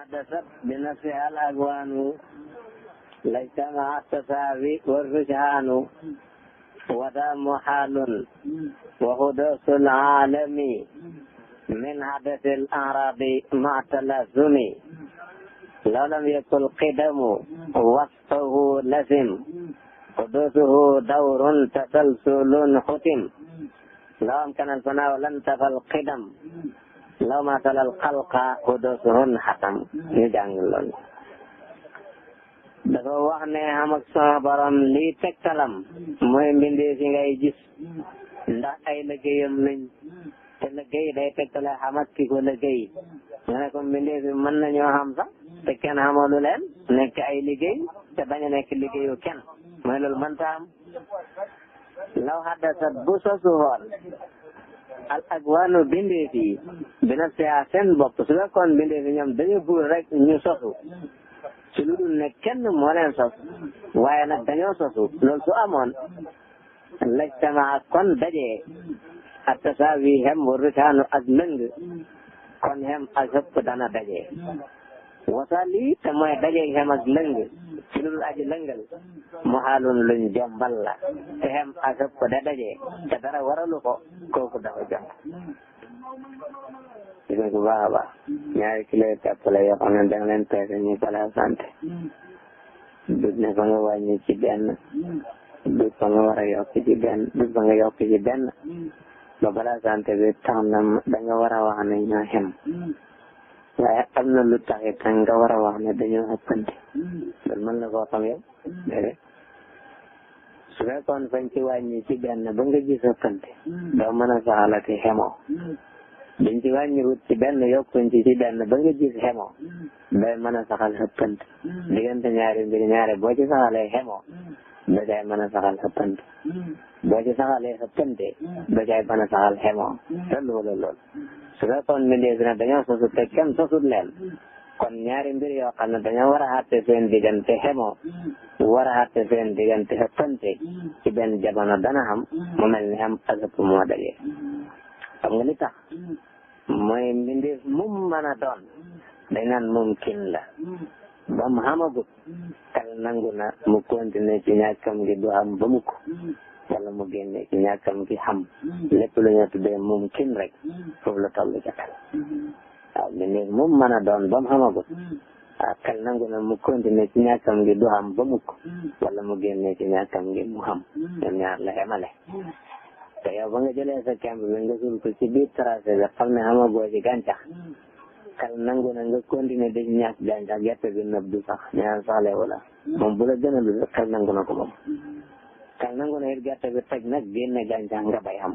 حدثت بنفسها الأكوان لا اجتمع التساوي والرجحان وذا محال وحدوث العالم من حدث الأعراض مع تلازم لو لم يكن قدم وصفه لزم حدوثه دور تسلسل ختم لو أمكن الفناء لانتفى القدم law ma salal xalqa xudusuhun xatam ñu jàng loolu dafa wax ne xam ak sama borom lii tegtalam mooy mbindee fi ngay gis ndax ay liggéeyam lañ te liggéey day tegtale xam ak ki ko liggéey nga ne ko mbindee fi mën nañoo xam sax te kenn xamalu leen nekk ay liggéey te bañ a nekk liggéeyu kenn mooy loolu mënta am law haddasat bu sosu xool al akwaanu bindee fi bi nafsihaa seen bopp su fekkoon bindee fi ñoom dañu bëgg rek ñu sosu ci lu dul ne kenn moo leen sos waaye nag dañoo sosu loolu su amoon lajtamaa kon dajee at tasaawi xem wa rutaanu ak lëng kon xem ak xëpp dana dajee wasali te mooy dajee xem ak lëng ci lu dul aji lëngal mu xaalun luñ jombal la te xem ak xëpp da dajee te dara waralu ko kooku dafa jomb gis nga bu baax a baax ñaari kilo yi pepp la yoo xam ne da nga leen peese ñu bala santé dut ne fa nga wàññi ci benn dut fa nga war a yokk ci benn dut fa nga yokk ci benn ba bala santé bi tax na da nga war a wax ne ñoo xem waaye am na lu tax it nga war a wax ne dañoo ëppante loolu mën na koo xam yow déedéet su fekkoon fañ ci wàññi ci benn ba nga gis ëppante doo mën a saxalati xemoo biñ ci wàññi wut ci benn yokkuñ ci benn ba nga gis xemoo day mën a saxal ëppante diggante ñaari mbir ñaari boo ci saxalee xemoo da cay mën a saxal ëppante boo ci saxalee ëppante da cay mën a saxal xemoo te loolu su fekkoon mbindee bi nag dañoo sosut te kenn sosut leen kon ñaari mbir yoo xam ne dañoo war a àtte seen diggante xemoo war a àtte seen diggante ëppante ci benn jamono dana xam mu mel ni am ak ëpp moo daje xam nga li tax mooy mbindeef mum mën a doon dañ naan mumkin la ba mu xamagut kal nangu na mu continuer ci ñàkkam gi du am ba mukk wala mu génne ci ñàkkam gi xam lépp lu ñu tuddee mumkin rek foofu la toll ca xel waaw mbindeef mum mën a doon ba mu xamagut kal nangu na mu continuer ci ñàkkam gi du xam ba mukk wala mu génne ci ñàkkam gi mu xam ñoom ñaar la xemale te yow ba nga jëlee sa kemb bi nga suul ko ci biir tracé bi xam ne xamagoo ci gàncax kal nangu na nga continuer di ñàkk gàncax gerte bi nëb du sax ñaan saxle wala moom bu la gën a lu kal nangu na ko moom kal nangu na it gerte bi toj nag génne gàncax nga bay xam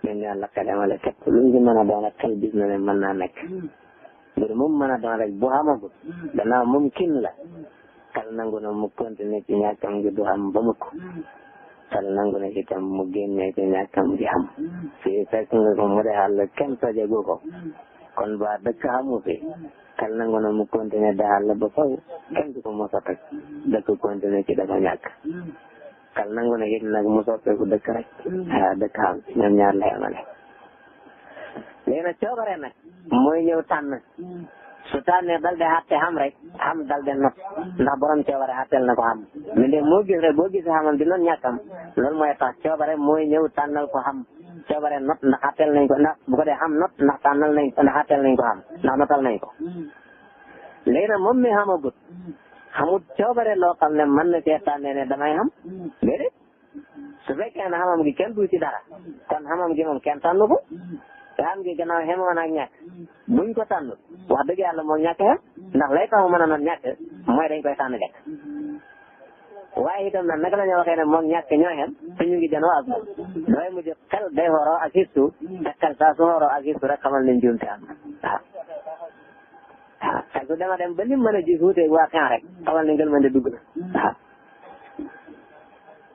ñun ñaan la ka demale képp luñ ci mën a doon ak kal gis na ne mën naa nekk mbir moom mën a doon rek bu xamagut danaa mumkin la kal nangu na mu continuer ci ñàkkam gi du xam ba mukk kal nangu na itam mu génne ci ñàkkam gi xam fii fekk nga ko mu de xàll kenn tojagu ko kon ba dëkk xamu fi kal nangu na mu continuer de xàll ba faw kenn du ko mos a toj dëkk continuer ci dafa ñàkk kal nangu na it nag mu soppeeku dëkk rek dëkk xam ñoom ñaar la yemale léegi nag coobare nag mooy ñëw tànn su tànnee dal de xatte xam rek xam dal de not ndax borom coobare xatteel na ko xam mi de moo gis rek boo gisee xamam di noon ñàkkam loolu mooy tax coobare mooy ñëw tànnal ko xam coobare not ndax xatteel nañ ko ndax bu ko dee xam not ndax tànnal nañ ko ndax xatteel nañ ko xam ndax notal nañ ko léegi nag moom mi xamagut xamut coobare loo xam ne mën na cee tànnee ne damay xam déedéet su fekkee ne xamam gi kenn du ci dara kon xamam gi moom kenn tànnu ko te xam gi gannaaw xemoon ak ñàkk buñ ko tànn wax dëgg yàlla moom ñàkk xem ndax lay tax mu mën a noon ñàkk mooy dañ koy tànn lekk waaye itam nag naka la ñu waxee ne moom ñàkk ñoo xem te ñu ngi janoo ak moom dooy mujj xel day xoroo ak histu te xel saa su xoroo ak histu rek xamal ne njuumte am waaw waaw xel su dema dem ba lim mën a gis wuuteeg waa kan rek xamal ne ngeen mën de dugg na waaw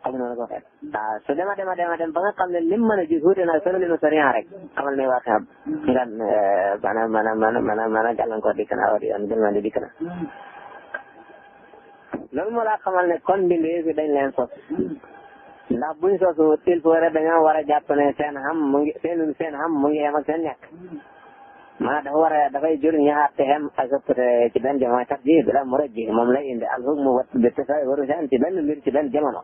xam noonu ko waxee waaw su dema dem ba nga xam ne lim mën a gis wuute nag solo linu soriant rek xamal ne waa kan nga maanaam gàllankoor dikk na awa di yoon gën mën di dikk na loolu moo laa xamal ne kon mbindee fi dañ leen sos ndax buñ sosu il faut rek dañoo war a jàpp ne seen xam mu ngi seen xam mu ngi yem ak seen ñàkk maanaam dafa war a dafay jur ñaar te xem ak ëpp ci benn jamono tax ji bila mu rëjji moom lay indi al hukmu wat bi tasawi waru saan ci benn mbir ci benn jamono.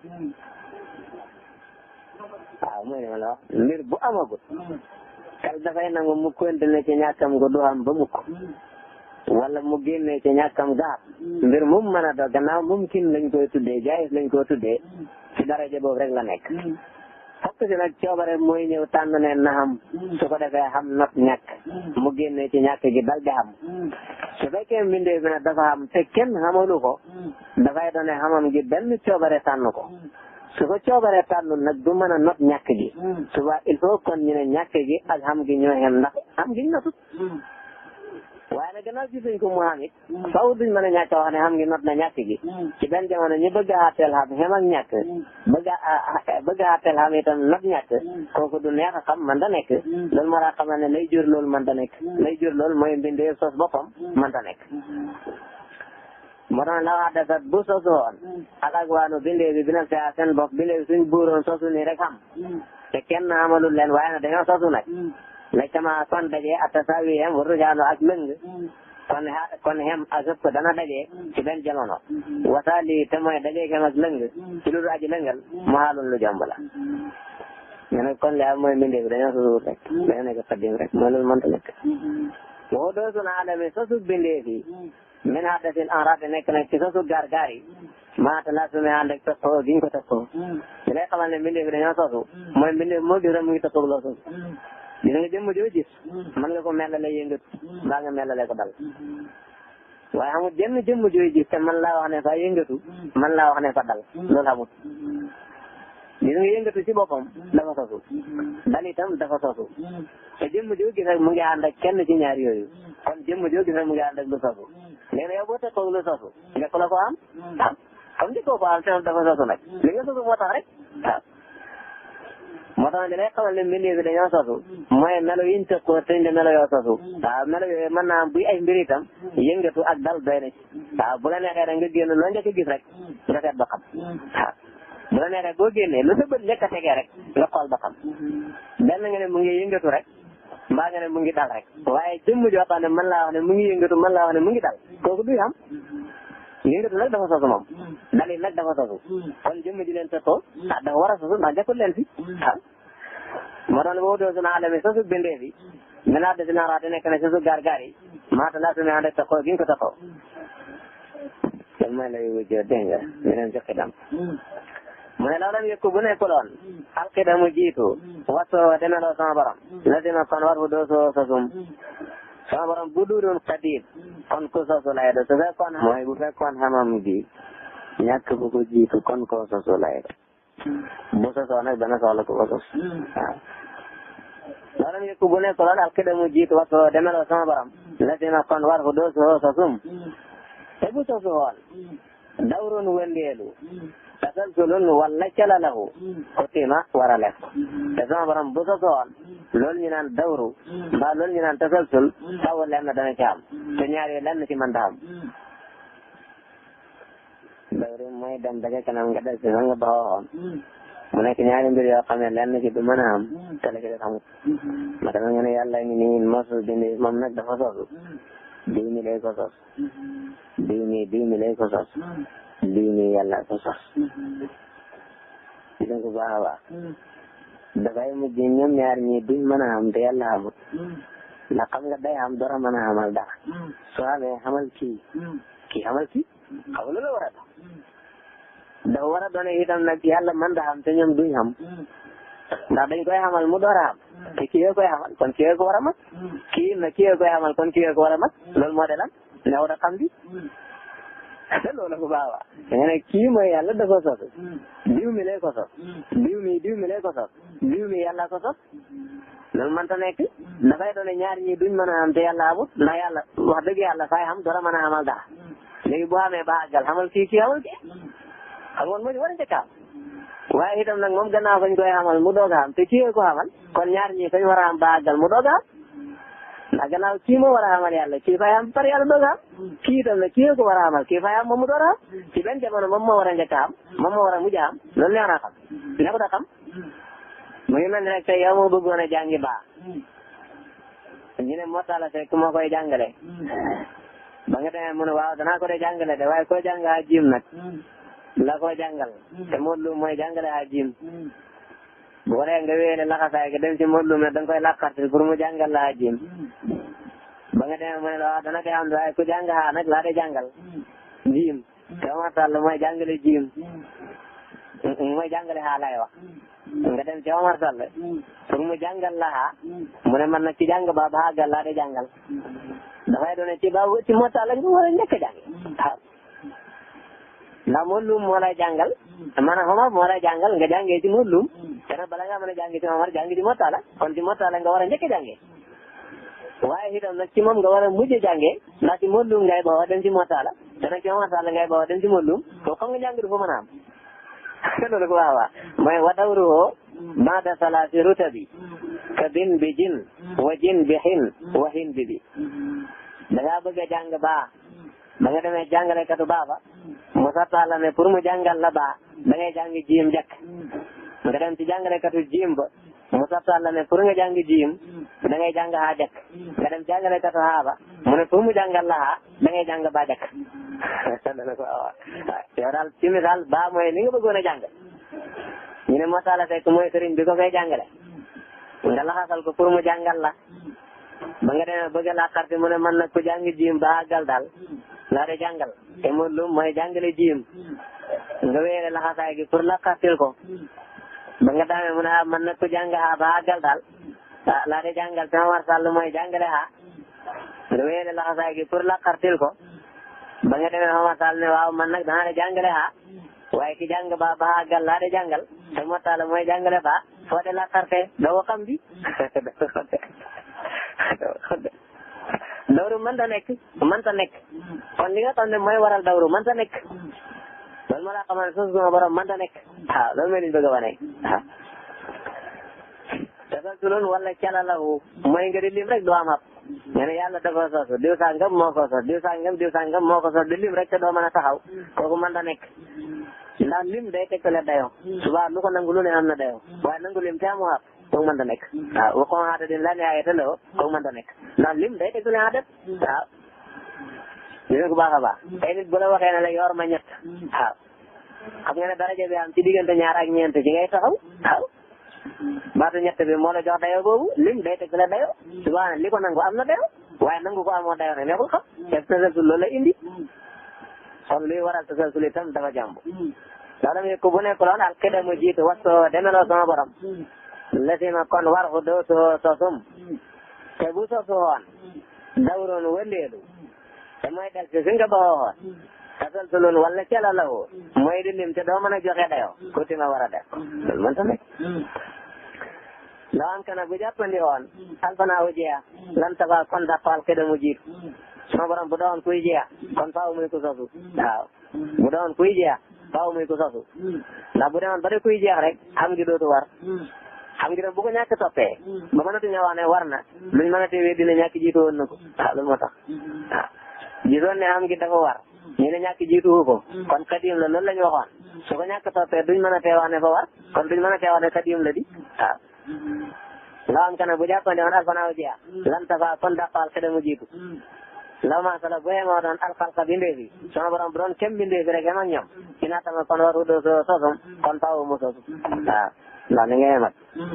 waaw mooy li ma la wax mbir bu amagut. kal dafay nangu mu continuer ci ñàkkam gu du am ba mukk. wala mu génnee ci ñàkkam gaar. mbir mu mën a doon gannaaw mumkin lañ koy tuddee jaayis lañ koy tuddee ci daraja boobu rek la nekk. fokk si nag coobare mooy ñëw tànn ne na xam su ko defee xam not ñàkk mu génnee ci ñàkk gi dal di xam su fekkee mbindee bi nag dafa xam te kenn xamalu ko dafay doon ne xamam gi benn coobare tànn ko su ko coobare tànnul nag du mën a not ñàkk gi suba il faut kon ñu ne ñàkk gi ak xam gi ñoo xem ndax xam gi notut waaye nag gannaaw gisuñ ko mu xam it faw duñ mën a ñàkk wax ne xam ngi not na ñàkk gi ci benn jamono ñu bëgg a àtteel xam xem ak ñàkk bëgg a àtteel xam itam not ñàkk kooku du neex a xam man da nekk loolu moo tax xamal ne lay jur loolu man da nekk lay jur loolu mooy mbindee sos boppam man da nekk moo tax la wax desat bu sosu woon alak waanu bindee bi bina fea seen bopp bindee bi suñ buuroon sosu nii rek xam te kenn amalul leen waaye nag dañoo sosu nag la cama kon dajee a tasawi hem waru jaano ak lëng kon hem ak ëpp dana dajee ci benn jamono wasaali te mooy dajee hem ak lëng ci lu aji lëngal mu xaalun lu jomb la mais nag kon li am mooy mbindee bi dañoo sosuwut rek dañoo nekk xadim rek mooy loolu mënta nekk woo doo suna alami sosu bindee fi min hadasil enrate nekk nag ci sosu gaar yi maata la sumi ànd ak toppoo giñ ko toppoo di lay xamal ne mbindee bi dañoo sosu mooy mbindee bi moo gis rek mu ngi toppoo loo sosu dina nga jëmm joo gis mën nga ko melale yëngatu mbaa nga melale ko dal waaye amul jenn jëmm joo gis te man laa wax ne fa yëngatu man laa wax ne fa dal loolu amul dina nga yëngatu ci boppam dafa sosu dal itam dafa sosu te jëmm joo gis rek mu ngi ànd ak kenn ci ñaar yooyu kon jëmm joo gis rek mu ngi ànd ak lu sosu léegi yow boo tekkoo lu sosu nga ko la ko am comme di ko am te dafa sosu nag li nga sosu moo tax rek moo tax li lay xamal ne mbindee bi dañoo sosu mooy melo yiñ tëkkoo teñ de melo yoo sosu waaw melo yooyu mën naa buy ay mbir itam yëngatu ak dal doy na ci waaw bu la neexee rek nga génn loo njëkk a gis rek nga seet ba xam waaw bu la neexee boo génnee lu sa bët njëkk a tegee rek nga xool ba xam benn nga ne mu ngi yëngatu rek mbaa nga ne mu ngi dal rek waaye jëmm joo xam ne mën laa wax ne mu ngi yëngatu mën laa wax ne mu ngi dal kooku duy am yëngatu nag dafa sosu moom dalit nag dafa sosu kon jëmm ji leen tëkkoo dafa war a sosu ndax jàppul leen fi waaw moo tax boo doo suna alami sosu bindee fi maintenant de sina raate nekk na sosu gaar yi maata laa sumi ànd ak tëkkoo giñ ko tëkkoo loolu mooy lay wujjoo dégg nga ñu leen jox xidam mu ne loolam yëkku bu nekkuloon alxidamu jiitu wasoo demeloo sama borom la dima kon war fu doo soo sosum sama borom bu duudoon xadiib kon ku sosu lay do su fekkoon mooy bu fekkoon xamam gi ñàkk bu ko jiitu kon ko sosu lay do bu sosoo nag dana soxla ku ko sos waaw loolam yëkku bu nekkuloon alxidamu jiitu wasoo demeloo sama borom la dima kon war fu doo soo sosum te bu sosu woon dawrun wëndeelu tasalsulun walla calalahu xutima war a lekk te sama borom bu sosoon loolu ñu naan dawru mbaa loolu ñu naan tasalsul taw lenn dana ci am te ñaar yooyu lenn ci mën da am dawru mooy dem ba ca kanam nga des si nga baxooxoon mu nekk ñaari mbir yoo xam ne lenn ci du mën a am te la ci des amut ma dama nga ne yàlla ngi nii mosu dindi moom nag dafa sosu diw mi lay ko sos diw mi lay ko sos lii nii yàlla ko sos dina ko baax a baax dafay mujj ñoom ñaar ñii duñ mën a xam te yàlla xamut ndax xam nga day xam dara mën a xamal dara soo xamee xamal kii xamal kii xam nga loolu war a dox dafa war a doon itam nag yàlla mën da xam te ñoom duñ xam ndax dañ koy xamal mu door a xam te kii koy xamal kon kii ko war a mat kii koy xamal kon kii ko war a mat loolu moo de lan ne war a xam bi loolu bu baax a baax nga ne kii mooy yàlla da ko sos diw mi lay ko sos diw mi lay ko sos diw mi yàlla ko sos loolu mënta nekk dafay doon ñaar ñi duñ mën a am te yàlla amut ndax yàlla wax dëgg yàlla fay xam dara mën a amal dara léegi boo xamee ba àggal xamal kii xamal kii xam ngoon moo ci war a njëkk a am waaye itam nag moom gannaaw fañ koy xamal mu doog a am te kii ko xamal kon ñaar ñi fañ war a am ba àggal mu doog a am ndax gannaaw kii moo war a amal yàlla kii fay am par yàlla doog a am kii itam nag kii ko war a amal kii fay am moom mu door a am ci benn jamono moom moo war a njëkk a am moom moo war a mujj a am loolu neex na xam neexut a xam mu ngi mel ni rek tey yow moo bëggoon a jàngi baa ñu ne Mortala Seck moo koy jàngale. ba nga demee mu ne waaw danaa ko dee jàngale de waaye koo jàng Hajim nag la ko jàngal te Modou Loum mooy jàngale Hajim bu ko defee nga wéyale laxasaay ga dem ci Modou Loum ne da nga koy laqartil pour mu jàngal la Hajim ba nga demee mu ne la waaw dana koy am waaye ku jàng xaa nag laa de jàngal jiim te Omar Sall mooy jàngale jiim mooy jàngale xaa lay wax nga dem ci Omar Sall pour mu jàngal la xaa mu ne man nag ci jàng ba àggal laa de jàngal dafay doon ci ba ci Mortala nga war a njëkk a jàng waaw ndax Modou Loum moo lay jàngal maanaam Omar moo lay jàngal nga jàngee ci Modou Loum te nag bala nga mën a jàng ci Omar jàng ci Mortala kon ci Mortala nga war a njëkk a jàngee waaye itam nag ci moom nga war a mujj a jàngee ndax ci Modou Loum ngay bawoo dem ci Mortala te nag ci Omar Sall ngay bawoo dem ci Modou Loum to xam nga jàng du fa mën a am loolu ko waaw waaw mooy wa dawruhu ba'da salaati rutabi ka bin bi jin wa jin bi xin wa hin bi da ngaa bëgg a jàng baa ba nga demee jàngalekatu baa ba mu sartal la ne pour mu jàngal la baa da ngay jàng jiim njëkk nga dem ci jàngalekatu jiim ba mu sartal la ne pour nga jàng jiim da ngay jàng haa njëkk nga dem jàngalekatu haa ba mu ne pour mu jàngal la haa da ngay jàng baa njëkk dana ko waaw yow daal ci misaal baa mooy li nga bëggoon a jàng ñu ne Mortala Seck mooy sëriñ bi ko koy jàngale nga laxasal ko pour mu jàngal la ba nga demee bëgg laa xarti mu ne man nag ku jàng jiim ba àggal daal laa de jàngal te Modou Loum mooy jàngale jiim nga wéere laxasaay gi pour la xartil ko ba nga demee mu ne ah man nag ku jàng ha ba àggal daal laa de jàngal te Omar Sall mooy jàngale ha nga wéere laxasaay gi pour la xartil ko ba nga demee Omar Sall ne waaw man nag danaa de jàngale ha waaye ki jàng ba àggal laa de jàngal te Mortala mooy jàngale ba foo de la xarte doo ko xam bi dawru mënta nekk kon li nga xam ne mooy waral dawru mënta nekk loolu ma la xamal ne suuf borom mënta nekk waaw loolu mooy li ñu bëgg a wane waaw tasalsulun wala calalahu mooy nga di lim rek doo am ab nga ne yàlla dafa sosu diw sangam moo ko sos diw sangam moo ko sos di lim rek te doo mën a taxaw kooku mënta nekk ndax lim day tekkale dayo suba lu ko nangu lu ne am na dayo waaye nangu lim te amu ab kooku mënta nekk waaw waxoon xaata din la ne ay talo kooku mënta nekk ndax lim day tekkale adat waaw dina ko baax a baax tey nit bu la waxee ne la yor ma ñett waaw xam nga ne daraja bi am ci diggante ñaar ak ñeent ci ngay taxaw waaw baatu ñett bi moo la jox dayo boobu lim day tekkale dayo suba li ko nangu am na dayo waaye nangu ko amoo dayo ne nekkul xam te tasalsul loolu la indi kon luy waral tasalsul itam dafa jàmb loolu mi ko bu nekkuloon al qidamu jiitu wasto demeloo sama borom lasima kon war ko doo sosum te bu sosu woon dawroon wëndeelu te mooy del si fi nga baxoo woon tasalsulun wala calalawo mooy di lim te doo mën a joxe dayo kuti ma war a def loolu mën ta nekk lawan kana bu jàppandi woon alfanaa wu jeex lan tafa kon dàpp al qidamu jiitu sama borom bu doon kuy jeex kon faaw muy ko sosu waaw bu doon kuy jeex faaw muy ko sosu ndax bu demoon ba de kuy jeex rek xam ngi dootu war xam ngi def bu ko ñàkk toppee ba mënatuñu wax ne war na luñ mën a teewee dina ñàkk jiitu woon na ko waaw loolu moo tax waaw gisoon ne xam ngi dafa war ñu ne ñàkk jiitu ko kon kadim la loolu la ñu waxoon su ko ñàkk toppee duñ mën a teewaat ne fa war kon duñ mën a teewaat ne kadim la di waaw nga am kana bu jàppandi woon alfanaaw jeex lan tafa kon dàqal xedamu jiitu law maa sala bu yemoo doon alxalqa bindee fi sama borom bu doon kem bindee fi rek yem ak ñoom ina tama kon waru doo sosum kon faaw mu sosu waaw ndax ni nga yemat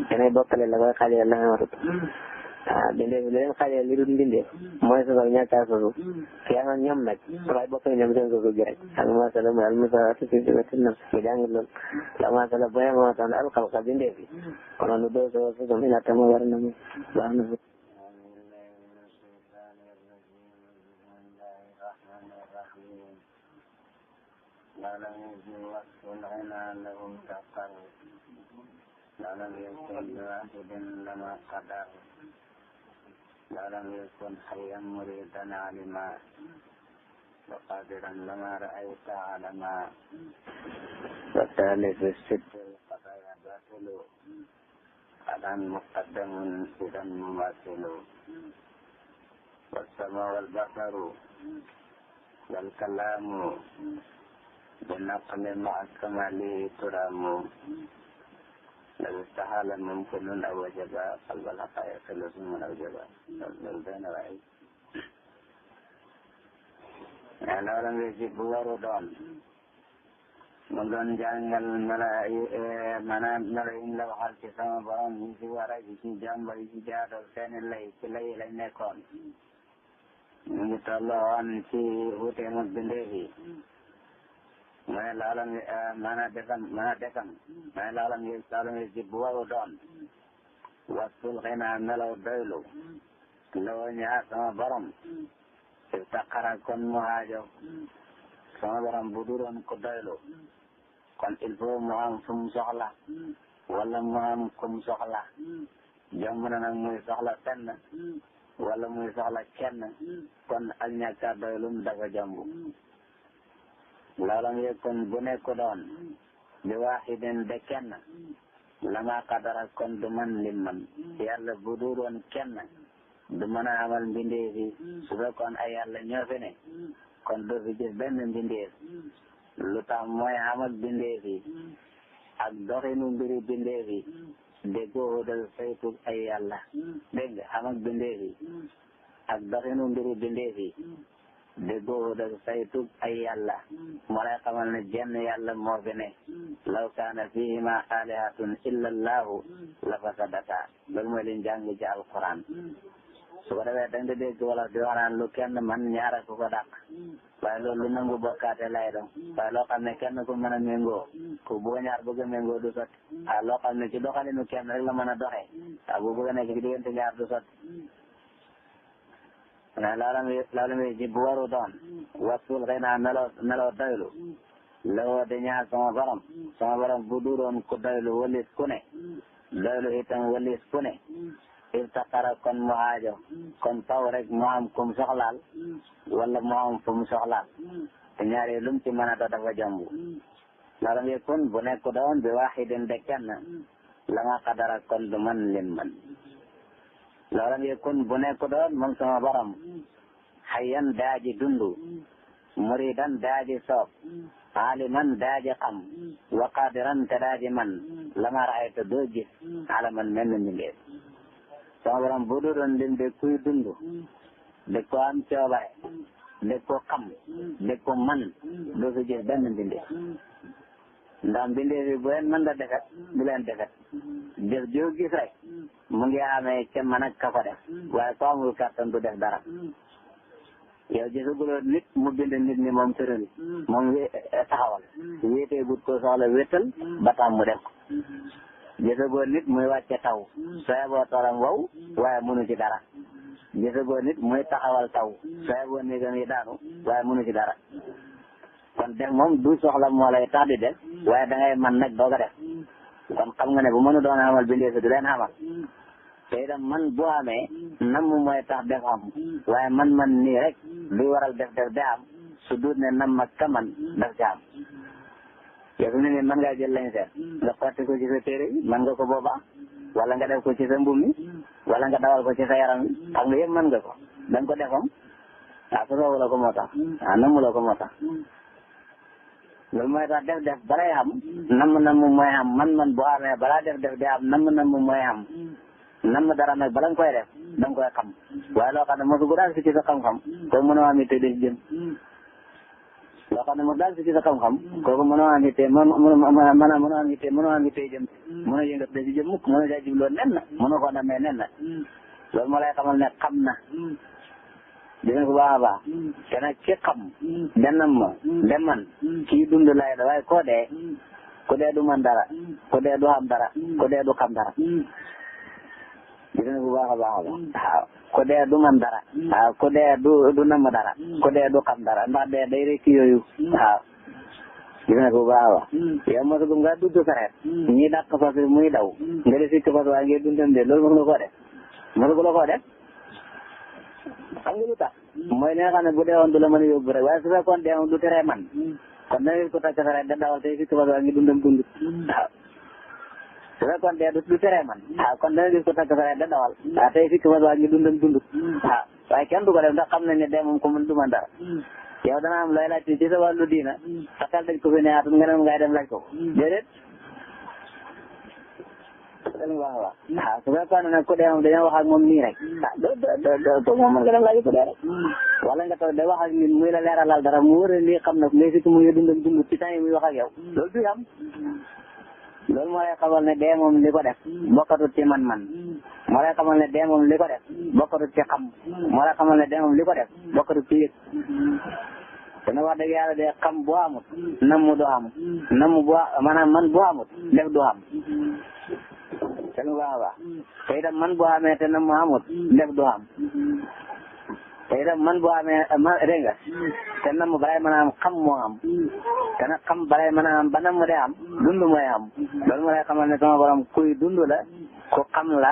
danay bokkale la koy xaajale la yematut waaw bindee fi lu leen xaajale li dul bindee mooy sosu ak ñàkk a sosu fi yem ak ñoom nag dafay bokk ñoom seen sosu gi rek al masala mooy al musawaatu fi sifatin nafs bu jàng loolu law maa sala bu yemoo doon alxalqa bindee fi kon waru doo sosum ina tama war na mu baax na لم يكن وصف العنان له تقر لم يكن لواحد لما قدر لم يكن حيا مريدا علما وقادرا لما رأيت علما والثالث الست القضايا باطل الآن مقدم إذا مماثل والسمع والبصر والكلام بالنقل مع الكمال ترام la istahala mumkinun aw wajaba qalbal haqaiq lazumun aw jaba loolu doy na waay mais loolu nga ci bu waru doon mu doon jàngal maanaam melo yi la waxal ci sama borom yi ci war a yi ci jàmba yi ci jaadal seeni lay ci lay lañ nekkoon ñu ngi tolloon ci wuute mag bindeef yi mu ne loola ngi ci bu waru doon wasul xëy na melaw doylu loo ñaar sama borom iftaqara kon mu haajo sama borom bu duroon ko doylu kon il faut mu am fu mu soxla wala mu am ku mu soxla jomb na nag muy soxla fenn wala muy soxla kenn kon ak ñàkk a doylum dafa jomb loola ngi kon bu nekk doon bi waaxidin de kenn lama qadara kon du man lim man yàlla bu duroon kenn du mën a amal mbindeef yi su fekkoon ay yàlla ñoo fi ne kon doo fi gis benn mbindeef lu tax mooy amal mbindeef yi ak doxinu mbiri mbindeef yi déggoo dal saytu ay yàlla dégg nga amal mbindeef yi ak doxinu mbiri mbindeef yi déggoo dal saytu ay yàlla moo lay xamal ne jenn yàlla moo fi ne law kaana fihima alihatun illa allahu la fasadata loolu mooy liñ jàng ci alquran su ko defee da nga dégg wala di wax naan lu kenn man ñaara ku ko dàq waaye loolu lu nangu bokkaate lay doon waaye loo xam ne kenn ku mën a méngoo ku boo ñaar bëgg a méngoo du sotti waaw loo xam ne ci doxalinu kenn rek la mën a doxee waaw bu bëgg a nekk ci diggante ñaar du sotti mais loolu mi ji bu waru doon wasul xëy naa meloo doylu lawoo di ñaar sama borom bu duroon ku doylu walis ku ne doylu itam walis ku ne iftaqara kon mu haajo kon taw rek mu am kum soxlaal wala mu am fu mu soxlaal te ñaari lum ci mën a doon dafa jomb loolu ngi kon bu nekk doon bi waaxidin de kenn la ma qadara kon du man lim man loolu ngi kon bu nekk doon moom sama borom xayyan daaji dundu muridan daaji soob aliman daaji xam wa qadiran te daaji man lama raayta doo gis alaman mel ni mbindeef sama borom bu doon lim de kuy dund de ko am coobare de ko xam de ko man doo fi gis benn mbindeef ndax mbindeef yi bu leen mën la defet du leen defet jëf joo gis rek mu ngi amee ca man ak ka ko def waaye ko amul kàttan du def dara yow gisaguloo nit mu bind nit ni moom tëral moom taxawal wéetee gut ko soxla wéetal ba tax mu def ko gisagoo nit muy wàcce taw sooy boo toram wow waaye mënu ci dara gisagoo nit muy taxawal taw sooy boo néegam yi daanu waaye mënu ci dara kon def moom du soxla moo lay tax di def waaye da ngay man nag doog a def kon xam nga ne bu mënu doon amal bindee fi du leen amal te itam man bu amee namm mooy tax def am waaye man nii rek luy waral def de am su dut ne nam ak ka man daf ci am yow fi mu ne nii mën ngaa jël lañ seet nga xotti ko ci sa téere yi mën nga ko boobaa wala nga def ko ci sa mbubb mi wala nga dawal ko ci sa yaram mi xam nga yëpp mën nga ko da nga ko defam waaw su soobu la ko moo tax waaw namm la ko moo tax loolu mooy tax def balay am namm mooy am man boo amee balaa def de am namm mooy am namm dara nag bala nga koy def da nga koy xam waaye loo xam ne mosu daal si ci sa xam-xam kooku mënoo am itte di jëm loo xam ne mosu daal si ci sa xam-xam kooku mënoo am itte mënoo am itte jëm mënoo yëngat da si jëm mukk mënoo jaa jibloo nen na mënoo ko namee nen na loolu moo lay xamal ne xam na dina ko baax a baax te nag ki xam denam ma deman kii dund lay da waaye koo dee ku dee du man dara ku dee du xam dara ku dee du xam dara dina ko baax a baax waaw ku dee du man dara waaw ku dee du nam dara ku dee du xam dara ndax dee day rek yooyu waaw dina ko baax a baax yow mosagum nga dudd sareet ñi dàq fas muy daw nga di sikk fas waaye ngay dundam de loolu mos nga koo def mosaguloo koo def xam nga lu tax mooy li nga xam ne bu deewoon du la mën a yóbbu rek waaye su fekkoon deewoon du teree man kon da ngay ko takk sareet da dawal tey sikk fas waaye ngi dundam dund waaw su fekkoon dee du teree man kon da ngay gis ko takk sareet da dawal waaw tey sikk fas waaye ngi dundam dund waaw waaye kenn du ko def ndax xam nañ ne dee moom ko mën du man dara yow dana am looy laaj ci sa wàllu diina sa xel dañ ko fi ne atul nga ne ngay dem laaj ko déedéet su fekkoon ne ku dee moom dañoo wax ak moom nii rek doo moom mën nga dem laaj ku dee rek wala nga toog de wax ak nit muy la leeralal dara mu wër lii xam na ngay sikk muy dundam dund ci temps yi muy wax ak yow loolu du am loolu moo lay xamal ne dee moom li ko def bokkatut ci man-man moo lay xamal ne dee moom li ko def bokkatut ci xam moo lay xamal ne dee moom li ko def bokkatut ci yëg te nag wax dëgg yàlla de xam bu amut namm du am namm bu maanaam man bu amut def du am te lu baax a baax te itam man bu amee te namm amut def du am te itam man bu amee dégg nga te namm balay mën a am xam moo am te nag xam balay mën a am ba namm de am dund mooy am loolu moo lay xamal ne sama borom kuy dund la ku xam la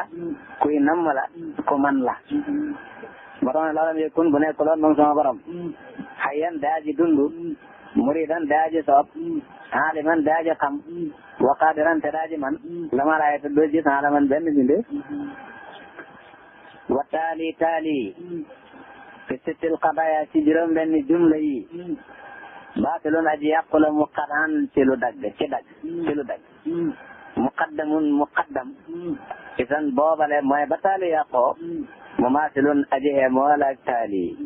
kuy namm la ku man la ba tax na loolam yëkkun bu nekk lool moom sama borom xayyan daa ji dund muridan daa ji soob aliman daa ji xam wa qadiran te daa ji man lama laay te doo gis alaman benn binde wa taali fi sittil qadaya ci juróom benn jumla yi baatilun aji yàqu la muqaddan ci lu dagg muqaddamun muqaddam isan boobale mooy ba taali yàqoo mu maasilun aji heemoo la ak taali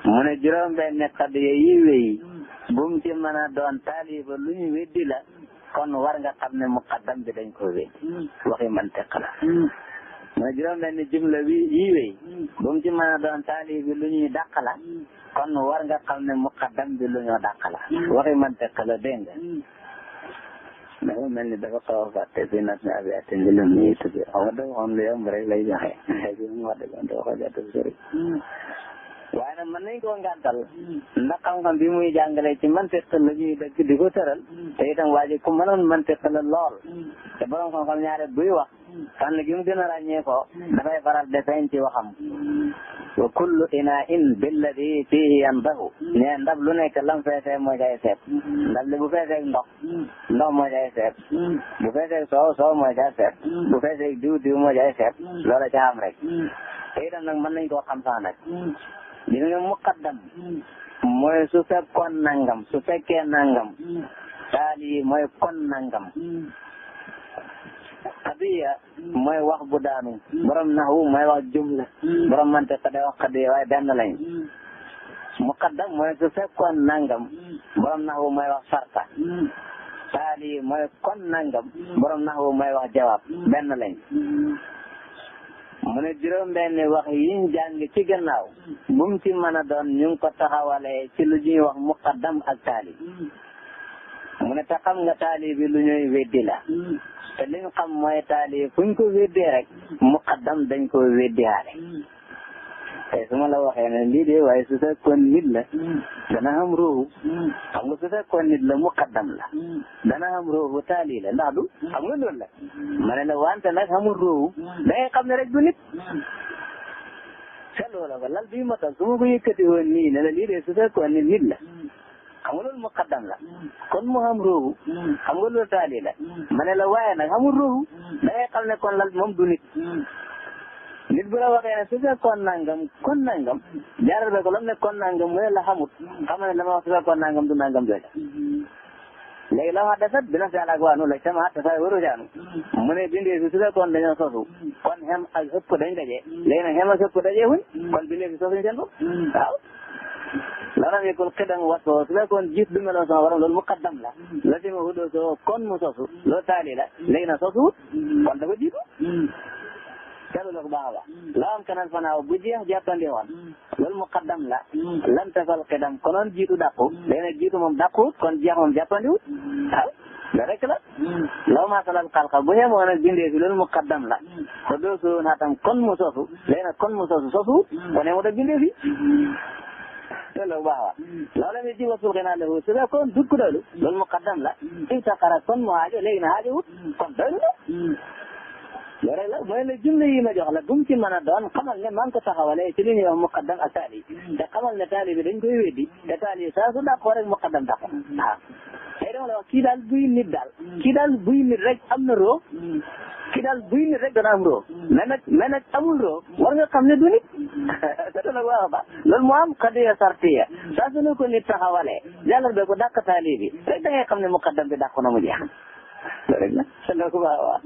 mu ne juróom benn qadiya yi wéy bum ci mën a doon taali ba lu ñu weddi la kon war nga xam ne muqaddam bi dañ ko weddi waxi mantiq la mu ne juróom benn jumla yi wéy bum ci mën a doon taali bi lu ñuy dàq la kon war nga xam ne muqaddam bi lu ñoo dàq la waxi mantiq la dégg nga dafa mel ni dafa xaw a fàtte si nat mi abi atte mbilam nii tudde xaw ma dafa xam lu yomb rek lay joxe léegi mu wax dëgg dafa ko jàpp sori waaye nag mën nañ koo ngàntal ndax xam-xam bi muy jàngale ci mantiq la ñuy dëkk di ko tëral te itam waa ji ku mënoon mantiq la lool te borom xam-xam ñaare buy wax fànn gi mu gën a ràññee ko dafay faral de feeñ ci waxam wa kullu ina'in billadi fihi yandahu ne ndab lu nekk lam feesee moo cay seet ndab li bu feesee ndox moo cay seet bu feesee soow moo cay seet bu feesee diw moo cay seet loola ca am rek te itam nag mën nañ koo xam sax nag dina nga muqaddam mooy su fekkoon nangam su fekkee nangam taali mooy kon nangam qadiya mooy wax bu daanu borom naxwu mooy wax jumla borom mantiq day wax qadiya waaye benn lañ muqaddam mooy su fekkoon nangam borom naxwu mooy wax sarta taali mooy kon nangam borom naxwu mooy wax jawaab benn lañ mu ne juróom benn wax yiñ jàng ci gannaaw bu mu ci mën a doon ñu ngi ko taxawalee ci lu ñuy wax muqaddam ak taali mu ne te xam nga taali bi lu ñuy weddi la te li ñu xam mooy taali fuñ ko weddee rek muqaddam dañ ko weddiwaale tey su ma la waxee ne lii de waaye su fekkoon nit la dana am ruuxu xam nga su fekkoon nit la muqaddam la dana am ruuxu taali la ndax du xam nga loolu la ma ne la wante nag amul ruuxu da ngay xam ne rek du nit te loola ba lal bii ma toog su ma ko yëkkati woon nii ne la lii de su fekkoon nit la xam nga loolu muqaddam la kon mu am ruuxu xam nga loolu taali la ma ne la waaye nag amul ruuxu da ngay xam ne kon lal moom du nit nit bu la waxee ne su fekkoon nangam kon nangam jaaral ba ko lam ne kon nangam mu ne la xamut xam ne la ma wax su fekkoon nangam du nangam jooja léegi la wax defet bina fi'al ak waanu la sama te say waru jaanu mu ne bindee fi su fekkoon dañoo sosu kon xem ak ëpp dañ daje léegi nag xem ak ëpp daje wuñ kon bindee fi sosuñ seen bopp waaw laram yekul xidam wasoo su fekkoon jiit du meloon sama waram loolu muqaddam la la si ma hudoo soo kon mu sosu loolu taali la léegi nag sosuwut kon dafa jiitu teelu la ko baax a baax la am kanal fanaaw bu jeex jàppandi woon loolu muqaddam la lam tefal xidam konoon jiitu dàqu léegi nag jiitu moom dàquwut kon jeex moom jàppandiwut waaw loolu rek la law maasalal xalqa bu xemoo nag bindee fi loolu muqaddam la te doo soo naatam kon mu sosu léegi nag kon mu sosu sosuwut kon xemoo da bindee fi loolu baax a loola mi ji wasul xinaa lahu su fekkoon dugg doylu loolu muqaddam la iftaqara kon mu aajo léegi na aajo wut kon doylu la loolu rek la mooy la jumla yi ma jox la bu mu ci mën a doon xamal ne maa ngi ko taxawalee ci li ñuy wax muqaddam ak taali te xamal ne taali bi dañ koy weddi te taali saa su dàqoo rek muqaddam dàqo waaw tey dama la wax kii daal buy nit daal kii daal buy nit rek am na roo kii daal buy nit rek dana am roo mais nag amul roo war nga xam ne du nit te nag waaw ba loolu moo am qadiya sartiya saa su ne ko nit taxawalee yàlla ba ko dàq taali bi rek da ngay xam ne muqaddam bi dàq na mu jeex rek la la ko waaw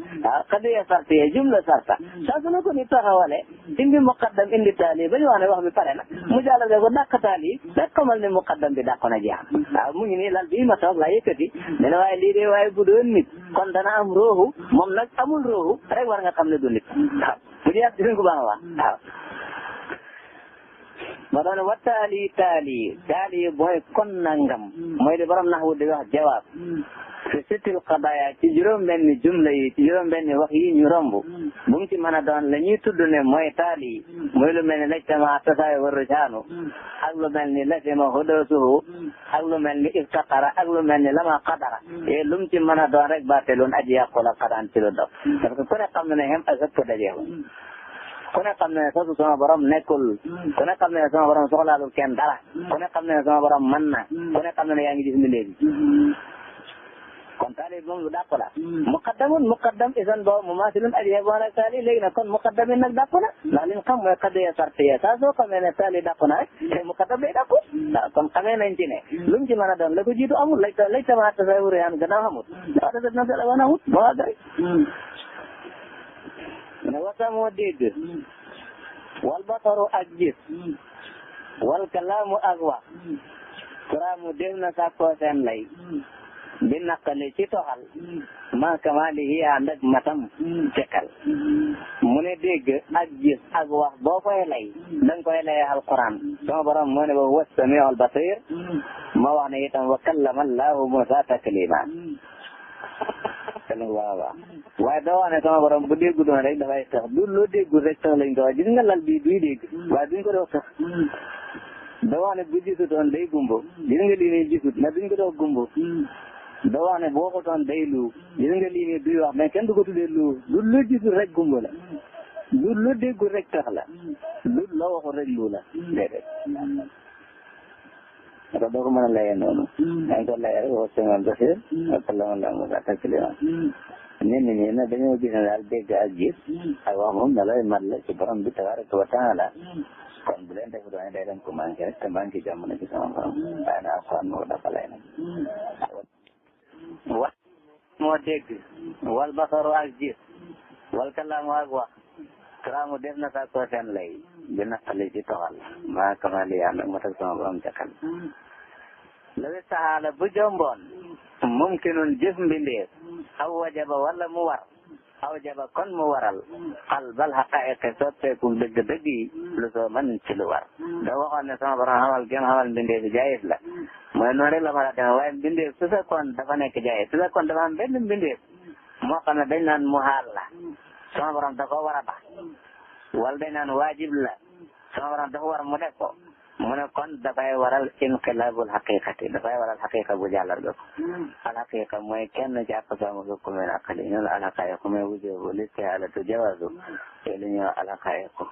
qadiya sartiya jumla sarta saa su ne ko ni taxawale indi muqaddam indi taali ba ñu wax ne wax bi pare na mu jàllale ko dàq taali rek xamal ne muqaddam bi dàq na jeex waaw mu ngi nii lal bii ma toog laa yëkkati ne la waaye lii de waaye bu doon nit kon dana am roohu moom nag amul roohu rek war nga xam ne du nit waaw bu jeex dinañ ko baax a wax waaw ma doon wa taali taali booy kon nangam mooy li borom naxwu di wax jawaab fi sittil qadaaya ci juróom-benni jumla yi ci juróom-benni wax yi ñu romb bu mu ci mën a doon la ñuy tudd ne mooy taali mooy lu mel ni lajtama tasaay wa rujaanu ak lu mel ni lazima hudoosuhu ak lu mel ni iftaqara ak lu mel ni lama qadara et lu mu ci mën a doon rek baatelun aji yàqu la qadaan ci lu dox parce que ku ne xam na ne xem ak ëpp dajeewu ku ne xam ne sosu sama borom nekkul ku ne xam ne sama borom soxlaalul kenn dara ku ne xam ne sama borom mën na ku ne xam ne yaa ngi gis mbindeef bi kon taalib moom lu dàqu la muqaddam isan boobu mumasilun aji yeboon ak taalib léegi nag kon muqaddamin nag dàqu na ndax li ñu xam mooy qadiya sartiya saa soo xamee ne taalib dàqu na rek te muqaddam day dàqu waaw kon xamee nañ ci ne lu mu ci mën a doon la ko jiitu amul lay tamaat tasawur yaan gannaaw amul dafa def na sela wan amul moo wàgg rek ne wasamoo dégg wal basaru ak gis wal kalaamu ak wax kuraamu def na sàkkoo seen lay bi naqale ci toxal ma kamalihi ànd ak matam cekkal mu ne dégg ak gis ak wax boo koy lay danga koy lay alquran sama borom moo ne ba huwa samiul basir ma wax ne itam wa kallama allahu Musa taklima waaw waaye doo wax ne sama borom bu déggu doon rek dafay tax du loo déggu rek tax lañ ko wax gis nga lal bii duy dégg waaye duñ ko doon tax doo wax ne bu gisutoon day gumbo gis nga lii nii gisut mais duñ ko doon gumbo doo wax ne boo ko doon day lu gis nga lii nii duy wax mais kenn du ko tuddee lu lu gisul rek gumbo la lu déggu rek tax la lu loo waxul rek lu la déedéet parce que doo ko mën a layee noonu dañ ko layee rek wa samiul basir wa kallama Allahu Musa taklima ñenn ñi nag dañoo gis ne daal dégg ak gis ak wax moom na lay mat la ci borom bi tabaraka wa taala kon bu leen def doon day dem ko manqué rek te manqué jàmm na ci sama borom waaye naa xool moo dafa lay nag wa moo dégg wal basaru ak gis wal kalaamu ak wax karaamu def na sa ko seen lay bi naqali ci toxal maa kamali yaa nag ma tag sama borom jakkal lawi saxaala bu jomboon mumkinun jëf mbindeef aw wajaba wala mu war aw jaba kon mu waral qalbal haqaa'iqi soppeeku dëgg-dëgg yi lu soo mën ci lu war da waxoon ne sama borom xamal gën xamal mbindeef bi jaayis la mooy noonu rek la mën a demee waaye mbindeef su fekkoon dafa nekk jaayis su fekkoon dafa am benn mbindeef moo xam ne dañ naan mu haal la sama borom da ko war a bax wala dañ naan waajib la sama borom dafa war mu def ko mu ne kon dafay waral inqilaabul haqiqati dafay waral haqiqa bu jàllar ga ko al haqiqa mooy kenn ci aqsaamu hukmin aqli ñun al haqaa'iqu mooy wujubu listihaalatu jawaazu te li ñuy al haqaa'iqu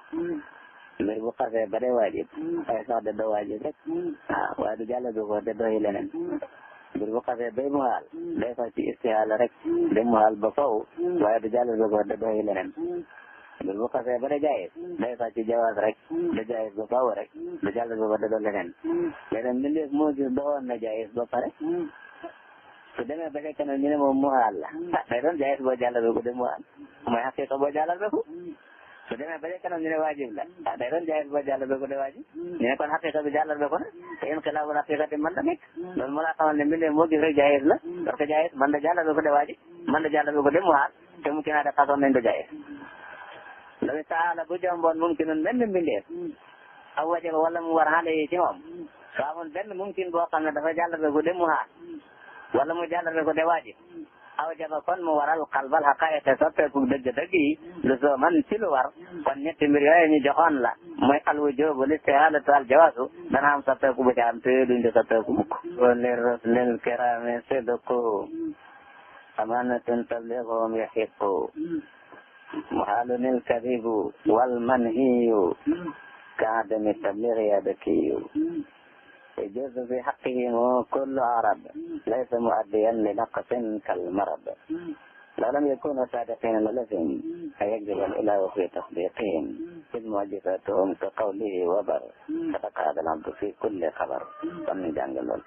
mbir bu xasee ba dee waajib ay sax da doo waajib rek waaye du jàllar ga ko de doy leneen mbir bu xasee bay mu haal day sax ci istihaala rek de mu haal ba faw waaye du jàllar ga ko de doy leneen mbir bu xasee ba da jaayis day sax ci jawaaz rek da jaayis ba faaw rek da jàll ba da doon leneen leneen mbindeef moo gis doxoon na jaayis ba pare su demee ba fekk na ñu ne moom mu haal la day doon jaayis boo jàllale ko de mu haal mooy xaqiqa boo jàllale ko su demee ba fekk na ñu ne waajib la day doon jaayis boo jàllale ko de waajib ñu ne kon xaqiqa bi jàllale ko na te inqilaabul xaqiqati mën da nekk loolu moo laa xamal ne mbindeef moo gis rek jaayis la parce que jaayis mën da jàllale ko de waajib mën da jàllale ko de mu haal te mu kinaa de xasoon nañ ko jaayis lawi taala bu jomboon mumkinun benn mbindeef aw wajaba wala mu war xale yi ci moom soo amoon benn mumkin boo xam ne dafa jàllale ko de mu haal wala mu jàllale ko de waajib aw jaba kon mu waral qalbal haqaa'iqi soppeeku dëgg-dëgg yi lu soo man ci lu war kon ñetti mbir yooyu ñu joxoon la mooy al wujubu listihaalatu al jawaazu dana am soppeeku bu ci am te duñ di soppeeku mukk li rusulil kiraami sidqu amaanatun tablighum yahiqqu muhaalun al-kadhibu wal manhiyu ka'adami tablighi yadakiyu yajuuzu fi haqqihim kullu arab laysa mu'addiyan li naqsin kal-marad law lam yakunu saadiqina lalazim yajibu al-ilaahu fi tasdiqihim إذ معجزاتهم كقوله وبر صدق هذا العبد في كل خبر kon ñu jàng lool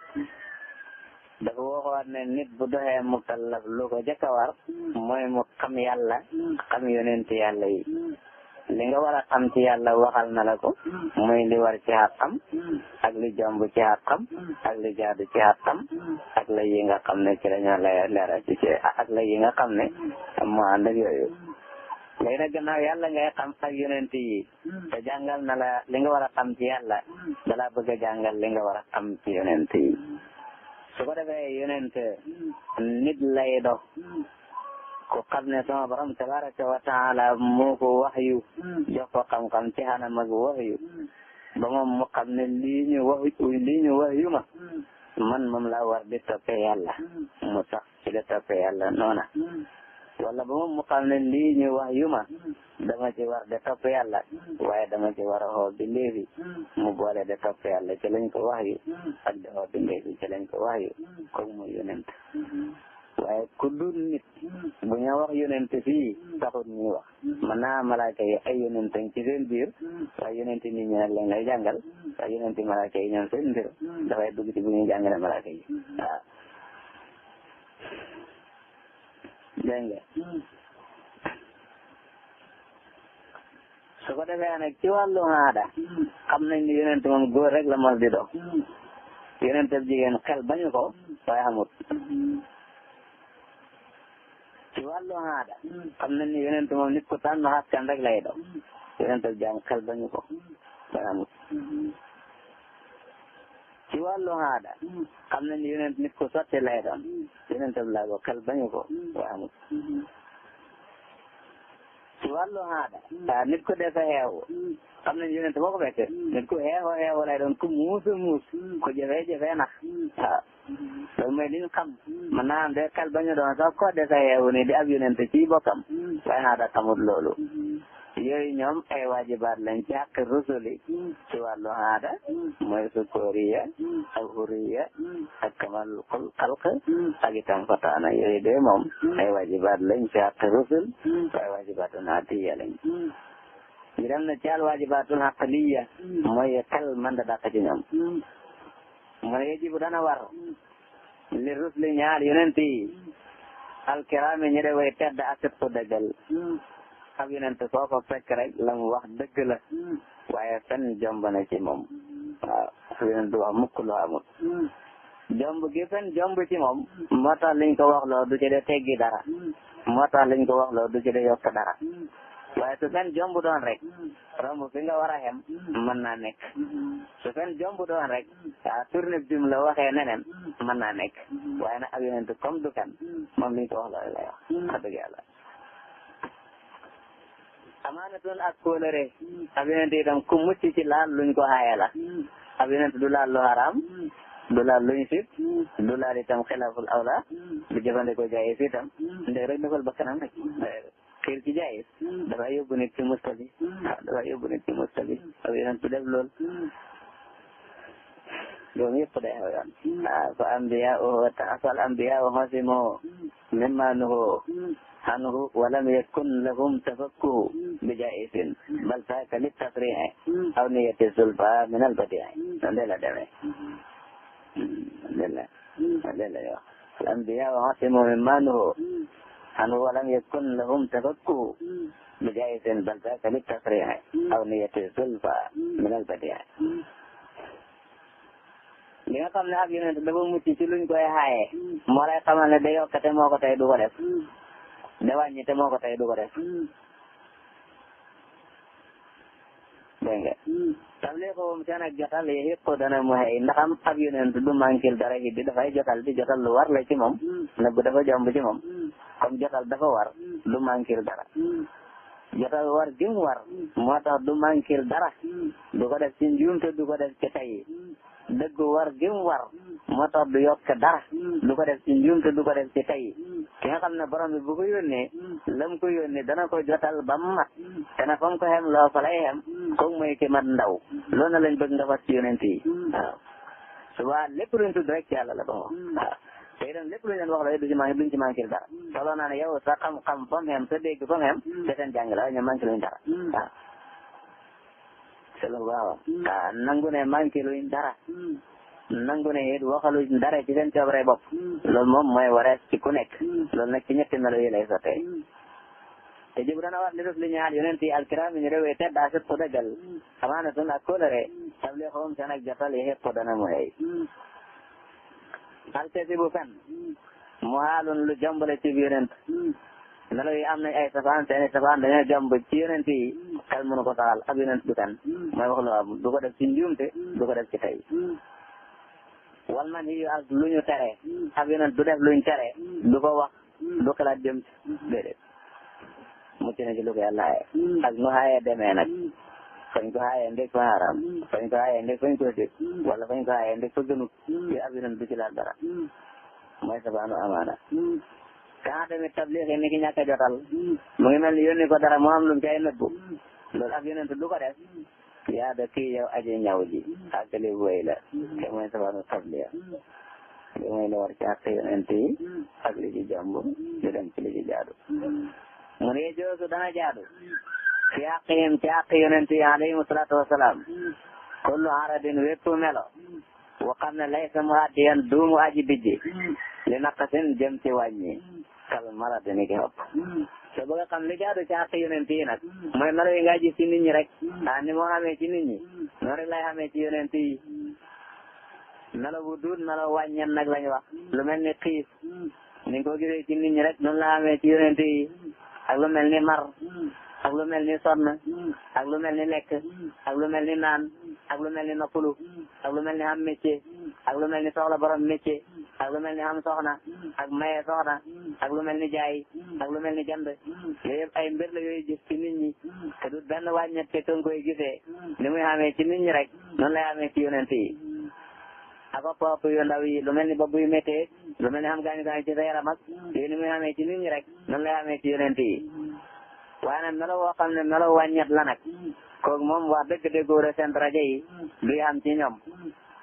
dafa waxoon ne nit bu doxee mukallaf lu ko jëkk a war mooy mu xam yàlla xam yonent yàlla yi li nga war a xam ci yàlla waxal na la ko muy li war ci xaqam ak li jomb ci xaqam ak li jaadu ci xaqam ak la yi nga xam ne ci lañoo leeral ci ak la yi nga xam ne moo ànd ak yooyu léegi nag gannaaw yàlla ngay xam ak yonent yi te jàngal na la li nga war a xam ci yàlla dala bëgg a jàngal li nga war a xam ci yonent yi su ko defee yonent nit lay dox ko xam ne sama borom tabaraka wa taala moo ko waxyu jox ko xam-xam ci xanam ak waxyu ba moom mu xam ne lii ñu waxyu ma man moom laa war di toppee yàlla mu sax ci di toppee yàlla noona wala ba moom mu xam ne lii ñu waxyu ma dama ci war di topp yàlla waaye dama ci war a xoo bindeefi mu boole di topp yàlla ci lañ ko waxyu ak di xoo bindeefi ci lañ ko waxyu kooku muy yonent waaye ku dul nit bu ñu wax yonent fii taxut ñuy wax mën naa malaaka yi ay yonent ci seen biir waaye yonent nit ñi nag lañ lay jàngal waaye yonent malaaka yi ñoom seen mbir dafay dugg ci bu ñuy jàngale malaaka yi waaw dégg nga su ko defee nag ci wàllu aada xam nañ ni yonent moom góor rek la mos di dox yonent ab jigéen xel bañu ko waaye xamut ci wàllu aada xam nañ ni yonent moom nit ku tànn askan rek lay dox yonent ab jaam xel bañu ko waaye xamut ci wàllu aada xam nañ ni yonent nit ku sotti lay doon yonent ab laago xel bañu ko waaye xamut ci wàllu aada nit ku defa xeewu xam nañ yonent boo ko fekkee nit ku xeewu lay doon ku muus ku jëfee nax waaw loolu mooy li ñu xam mën naa am de xel bañu doon sax ko defa xeewu ni di ab yonent ci bokkam waaye aada xamut loolu yooyu ñoom ay waajibaat lañ ci xaq rusuli ci wàllu aada mooy sukuriya ak huriya ak kamal xalq ak itam fataana yooyu de moom ay waajibaat lañ ci xaq rusul ay waajibaatun atiya lañ ñu dem na ci al waajibaatun aqliya mooy xel mën da dàq ci ñoom mu ne yajibu dana war li rusli ñaar yonent yi alkiraami ñu de way tedd asit ku dëggal ab yonent soo ko fekk rek la mu wax dëgg la waaye fen jomb na ci moom waaw ab yonent du wax mukk lu amul jomb gi fen jomb ci moom moo tax liñ ko wax loo du ci de teggi dara moo tax liñ ko wax loo du ci de yokk dara waaye su fen jomb doon rek romb fi nga war a xem mën naa nekk su fen jomb doon rek tourné bi mu la waxee neneen mën naa nekk waaye nag ab yonent comme du fen moom liñ ko wax loo lay wax dëgg yàlla amaanatoon ak kóolëre ab yonent itam ku mucc ci laal luñ ko xaaye la ab yonent du laal lu haram du laal luñ sib du laal itam xilaaful awla du jëfandikoo jaayis itam ndeg rek defal ba kanam rek xiir ci jaayis dafa yóbbu nit ci mustabi dafa yóbbu nit ci mustabi ab yonent du def lool loolu yëpp day xew yoon fa ambiya o xosimo mimma nuhu anhu walam yakun lahum tafakkuhu bi jaisin bal saaka li tasrihi aw niyati zulfa min al badii noonu la demee noonu la yoo al anbiya wa asimu mimma nuhu anhu walam yakun lahum tafakkuhu bi jaisin bal saaka li tasrihi aw niyati zulfa min al badii li nga xam ne ab yonent dafa mucc ci luñ koy xaaye moo lay xamal ne da yokkate moo ko tey du ko def da wàññi te moo ko tey du ko def dégg nga tabliixuhum seen ak jotal yahiqqu dana mu xëy ndax am ab yonent du manquil dara di dafay jotal di jotal lu war la ci moom nëbb dafa jomb ci moom comme jotal dafa war du manquil dara jotal war gi mu war moo tax du manquil dara du ko def ci njuumte du ko def ci tey dëgg war gi mu war moo tax du yokk dara du ko def ci njuumte du ko def ci tey ki nga xam ne borom bi bu ko yónnee lam ko yónnee dana ko jotal ba mu mat te na fa mu ko xem loo fa lay xem kooku mooy ki mat ndaw loolu na lañ bëgg nga fas ci yonent yi waaw suba lépp luñ tudd rek ci yàlla la ko wax waaw te itam lépp luñ leen wax la duñ ci manqué dara solo naa ne yow sa xam-xam fa mu xem sa dégg fa mu xem te seen jàng la ñu manqué luñ dara waaw c'est le waaw nangu ne manqué luñ dara nangu ne it waxalu dara ci seen coobare bopp loolu moom mooy warees ci ku nekk loolu nag ci ñetti melo yi lay sottee te jib dana war li def li ñaar yonent yi alkiram yi ñu réwee te daa sut ko dëggal amaana sun ak kóolare tabli xoom seen ak jotal yi xëpp ko dana mooy alkasi bu fen mu haalun lu jombale ci yonent melo yi am nañ ay safaan seeni safaan dañoo jomb ci yonent yi xel mënu ko saxal ab yonent du fen mooy wax lu am du ko def ci njuumte du ko def ci tey wal man yi ak lu ñu tere ab yonent du def luñ tere du ko wax du xalaat jëm ci déedéet mucc na ci lu ko yàlla aaye ak nu aaye demee nag fañ ko aaye ndeg fa haram fañ ko aaye ndeg fañ ko dégg wala fañ ko aaye ndeg fa gënut yi ab yonent du ci laal dara mooy safaanu amaana kaa tamit tabliix ni ki ñàkk a jotal mu ngi mel ni yónni ko dara mu am lu mu cay nëbbu loolu ab yonent du ko def yaa da kii yow aji ñaw ji ak li wéy la te mooy safaanu tabliix li mooy la war ci àq yonent yi ak li ci jàmb ñu dem ci li ci jaadu mu ne joosu dana jaadu fi àqihim ci àq yonent yi alayhimu salaatu wasalaam kullu aradin wépp melo wa xam ne laysa muhaddiyan duumu aji bijji li naqasin jëm ci wàññi kal marad ni ki ëpp te bëgg a xam li jaadu ci àq yonent yi nag mooy melo yi nga gis ci nit ñi rek ni moo xamee ci nit ñi noonu rek lay xamee ci yonent yi melo bu duut melo wàññen nag lañ wax lu mel ni xiif ni ko gisee ci nit ñi rek noonu la xamee ci yonent yi ak lu mel ni mar ak lu mel ni sonn ak lu mel ni lekk ak lu mel ni naan ak lu mel ni noppalu ak lu mel ni am métier ak lu mel ni soxla borom métier ak lu mel ni am soxna ak maye soxna ak lu mel ni jaay ak lu mel ni jënd yooyu yëpp ay mbir la yooyu gis ci nit ñi te du benn wàññet te nga koy gisee ni muy xamee ci nit ñi rek noonu lay xamee ci yonent yi ak bopp yu ndaw yi lu mel ni bopp yu méttee lu mel ni xam gaañu gaañu ci sa yaram ak yooyu ni muy xamee ci nit ñi rek noonu lay xamee ci yonent yi waaye nag melo woo xam ne melo wàññet la nag kooku moom wax dëgg déggoo seen rajo yi luy am ci ñoom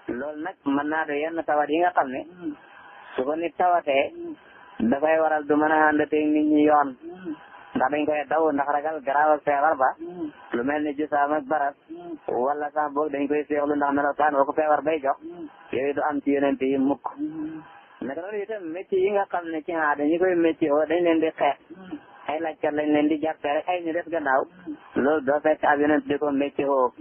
loolu nag mën naa do yenn tawat yi nga xam ne su ko nit tawatee dafay waral du mën a ànd te nit ñi yoon ndax dañ koy daw ndax ragal garaaw ak feebar ba lu mel ni jusaam ak baras wala sax boog dañ koy seexlu ndax melokaan wa ko feebar bay jox yooyu du am ci yonent yi mukk naka noonu itam métier yi nga xam ne ci aada ñi koy métier oo dañ leen di xeex ay laajkat lañ leen di jàppee rek ay ñu def gannaaw loolu doo fekk ab yonent di ko métier oo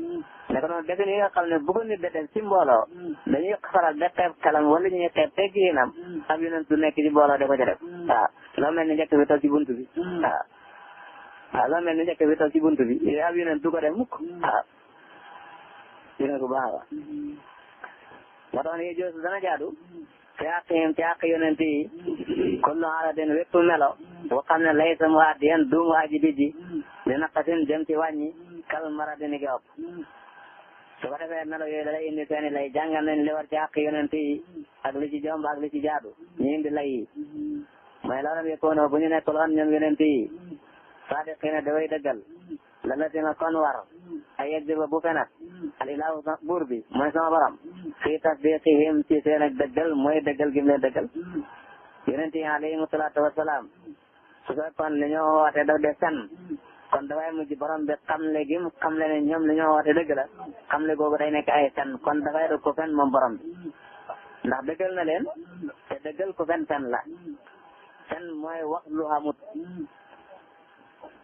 naka noonu defin yi nga xam ne bu ko nit de def ci mbooloo dañuy faral de xeeb xelam wala ñuy xeeb tegginam ab yonent du nekk ci mbooloo de ko ca def waaw loo mel ni njëkk bi toog ci buntu bi waaw loo mel ni njëkk bi toog ci buntu bi yooyu ab yonent du ko def mukk waaw dina ko baax a moo tax ne joosu dana jaadu ci àqihim ci àq yonent yi kullu aradin wépp melo boo xam ne laysa muhaddiyan duumu aji bijji li naqatin jëm ci wàññi kal maradi ni ki ëpp su ko defee melo yooyu da lay indi seeni lay jàngal nañ li war ci àq yonent yi ak li ci jomb ak li ci jaadu ñu indi lay yi mooy loolam yëkkoonoo bu ñu nekkuloon ñoom yonent yi sadiqina daway dëggal la latina kon war ay yegg ba bu fenat al ilahu buur bi mooy sama borom fii tasdiqihim ci seen ak dëggal mooy dëggal gi mu leen dëggal yonent yi alayhimu salaatu wasalaam su fekkoon li ñoo woote daf de fen kon dafay mujj borom bi xamle gi mu xamle ne ñoom li ñoo woote dëgg la xamle googu day nekk ay fen kon dafay rek ko fen moom borom bi ndax dëggal na leen te dëggal ko fen fen la fen mooy wax lu xamut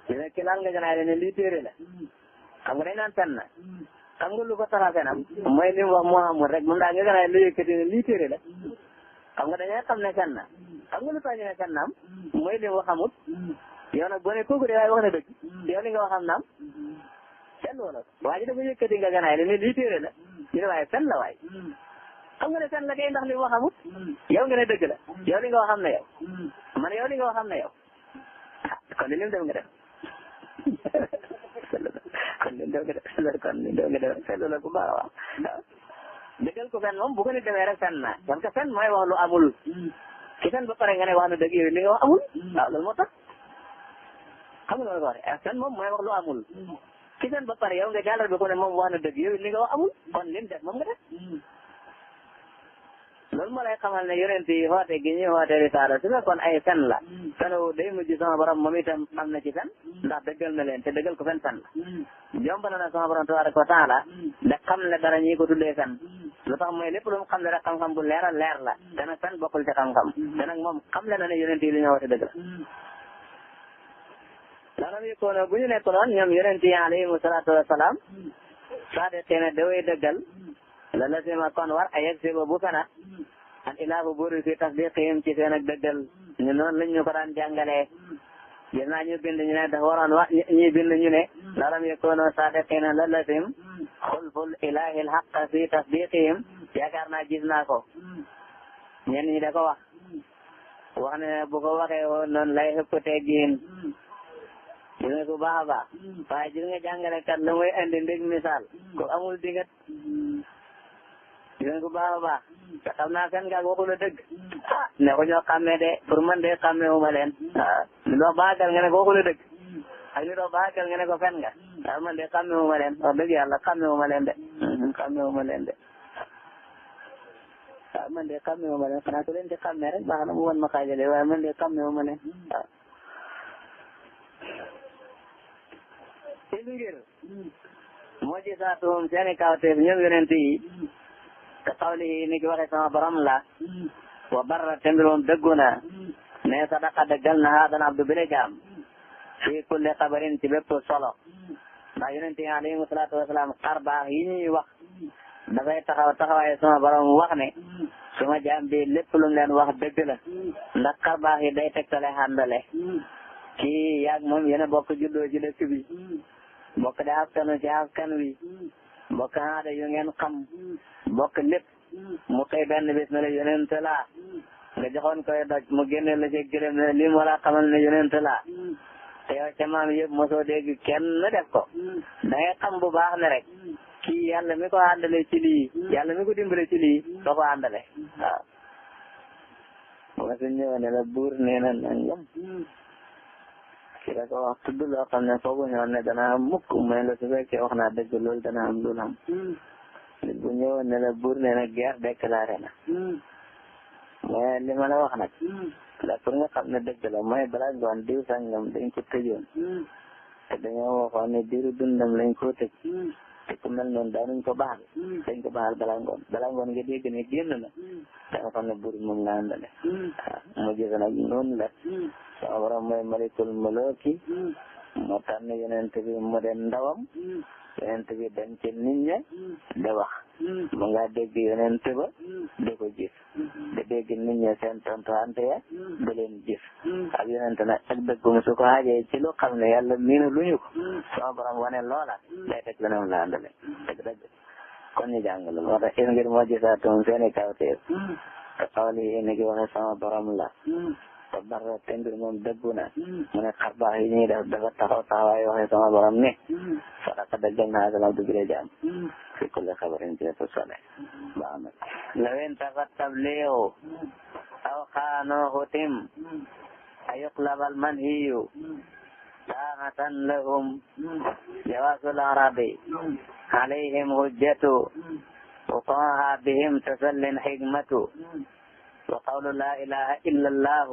dina ki laal nga gënaay ne lii téere la xam nga dañ naan fen na xam nga lu ko tax a fenam mooy li mu wax moo xamul rek moom daal nga gënaay lu yëkkati ne lii téere la xam nga dañuy xam ne fen na xam nga lu tax ñu ne fen naam mooy li mu wax xamut yow nag boo ne kooku de waaye wax na dëgg yow li nga wax xam naam fen wala waa ji dafa yëkkati nga gënaay ne lii téere la ñu ne waaye fen la waay xam nga ne fen la kay ndax li mu wax xamut yow nga ne dëgg la yow li nga wax xam ne yow man yow li nga wax xam ne yow kon li mu def nga def kon li mu def nga def kon li mu def nga def seetlu la bu baax a baax dëggal ko fen moom bu ko nit demee rek fen na parce que fen mooy wax lu amul ki fen ba pare nga ne wax na dëgg yow li nga wax amul waaw loolu moo tax xam nga loolu ko waxee fen moom mooy wax lu amul ki fen ba pare yow nga jàllal bi ko ne moom wax na dëgg yow li nga wax amul kon li mu def moom nga def loolu moo lay xamal ne yonent yi xoote gi ñuy xoote risaala su fekkoon ay fen la fenoo day mujj sama borom moom itam am na ci fen ndax dëggal na leen te dëggal ko fen la jomb na sama borom tabaraka wa taala da xam ne dara ñi ko tuddee fen lu tax mooy lépp lu mu xam ne rek xam-xam bu leer a leer la te nag fenn bokkul ci xam-xam te nag moom xam le na ne yonent yi li ñu woote dëgg la lanam yëkkoona bu ñu nekk noon ñoom yonent yi alayhimu salaatu wasalaam saadiqiina daway dëggal la lazima kon war a yegg si ba bu fena an ilaahu buuri fi tasdiqihim ci seen ak dëggal ñu noonu lañ ñu ko daan jàngalee gis naa ñu bind ñu ne dafa waroon wax ñi bind ñu ne lanam yëkkoona saadiqiina la lazim xulful ilahi alxaq fi tasdiqihim yaakaar naa gis naa ko ñenn ñi da ko wax ne bu ko waxee woon noonu lay xëpp teggiin gis nga bu baax a baax waaye gis nga jàngalekat la muy indi ndég misaal ko amul digat gis nga bu baax a baax te xam naa fen nga waxu la dëgg ne ko ñoo xàmmee de pour man de xàmmeewuma leen ñu dox baaxal nga ne ko waxu la dëgg ak ñu dox baaxal nga ne ko fen nga waaw man de xàmmeewuma leen wax dëgg yàlla xàmmeewuma leen de xàmmeewuma leen de waaw man de xàmmeewuma leen xanaa ku leen di xàmmee rek baax na mu wan ma xaajale waaye man de xàmmeewuma leen waaw ci ngir moo ci saatuhum seeni kawteef ñoom yonent yi te xawli ni ki waxe sama borom la wa barra te mbir moom dëggu na ne sadaqa dëggal na haadal abdu bile jaam fii kulli xabarin ci bépp solo ndax yonent yi alayhimu salaatu wasalaam xar baax yi ñuy wax dafay taxawaaye sama borom wax ne suma jaam bi lépp lu mu leen wax dëgg la ndax xar baax yi day tegtale xàndale kii yaag moom yéen a bokk juddoo ci dëkk bi bokk de askanu ci askan wi bokk aada yu ngeen xam bokk lépp mu xëy benn bis ne la yonent laa nga joxoon koy doj mu génne la ci gërëm ne lii moo la xamal ne yonent laa te yow ca maam yëpp mosoo dégg kenn def ko da ngay xam bu baax ne rek kii yàlla mi ko àndale ci lii yàlla mi ko dimbale ci lii soo ko àndale waaw ma su ñëwee ne la buur nee na nangam ki la ko wax tudd loo xam ne foogu ñëwoon ne dana am mukk mooy la su fekkee wax naa dëgg loolu dana am lu am nit bu ñëwoon ne la buur nee na guerre déclaré na mais li ma la wax nag la pour nga xam ne dëgg la mooy balaa ngoon diw sangam dañ ko tëjoon te dañoo waxoon ne diiru dundam lañ ko tëj te ku mel noonu daanuñ ko baal dañ ko baal balaa ngoon nga dégg ne génn na da nga xam ne buur moom la àndale waaw mu gis nag noonu la sama borom mooy malikul muluki moo tànn yonent bi mu dem ndawam yonent bi dem ci nit ña di wax mu nga dégg yonent ba di ko gis di dégg nit ña seen tontuwante ya di leen gis ak yonent nag ak dëggum su ko xaajee ci lu xam ne yàlla miinu luñu ko sama borom wane loola day teg lu ne mu la àndale dëgg dëgg kon ñu jàng loolu moo tax is ngir moo gisaatum seeni kawteef te xawli yi ni ki waxe sama borom la te barra te mbir moom dëggu na mu ne xar baax yi ñuy def dafa taxawaay waxe sama borom ne sadaqa dëggal na haadal abdu bile jaam fi kulli xabarin ci lépp sole baax na lawin taxat tabliigu aw xaanoohu tim ayuqlabal manhiyu taa'atan lahum jawaasul arabi alayhim hujjatu وقاها بهم تسل حكمة وقول لا إله إلا الله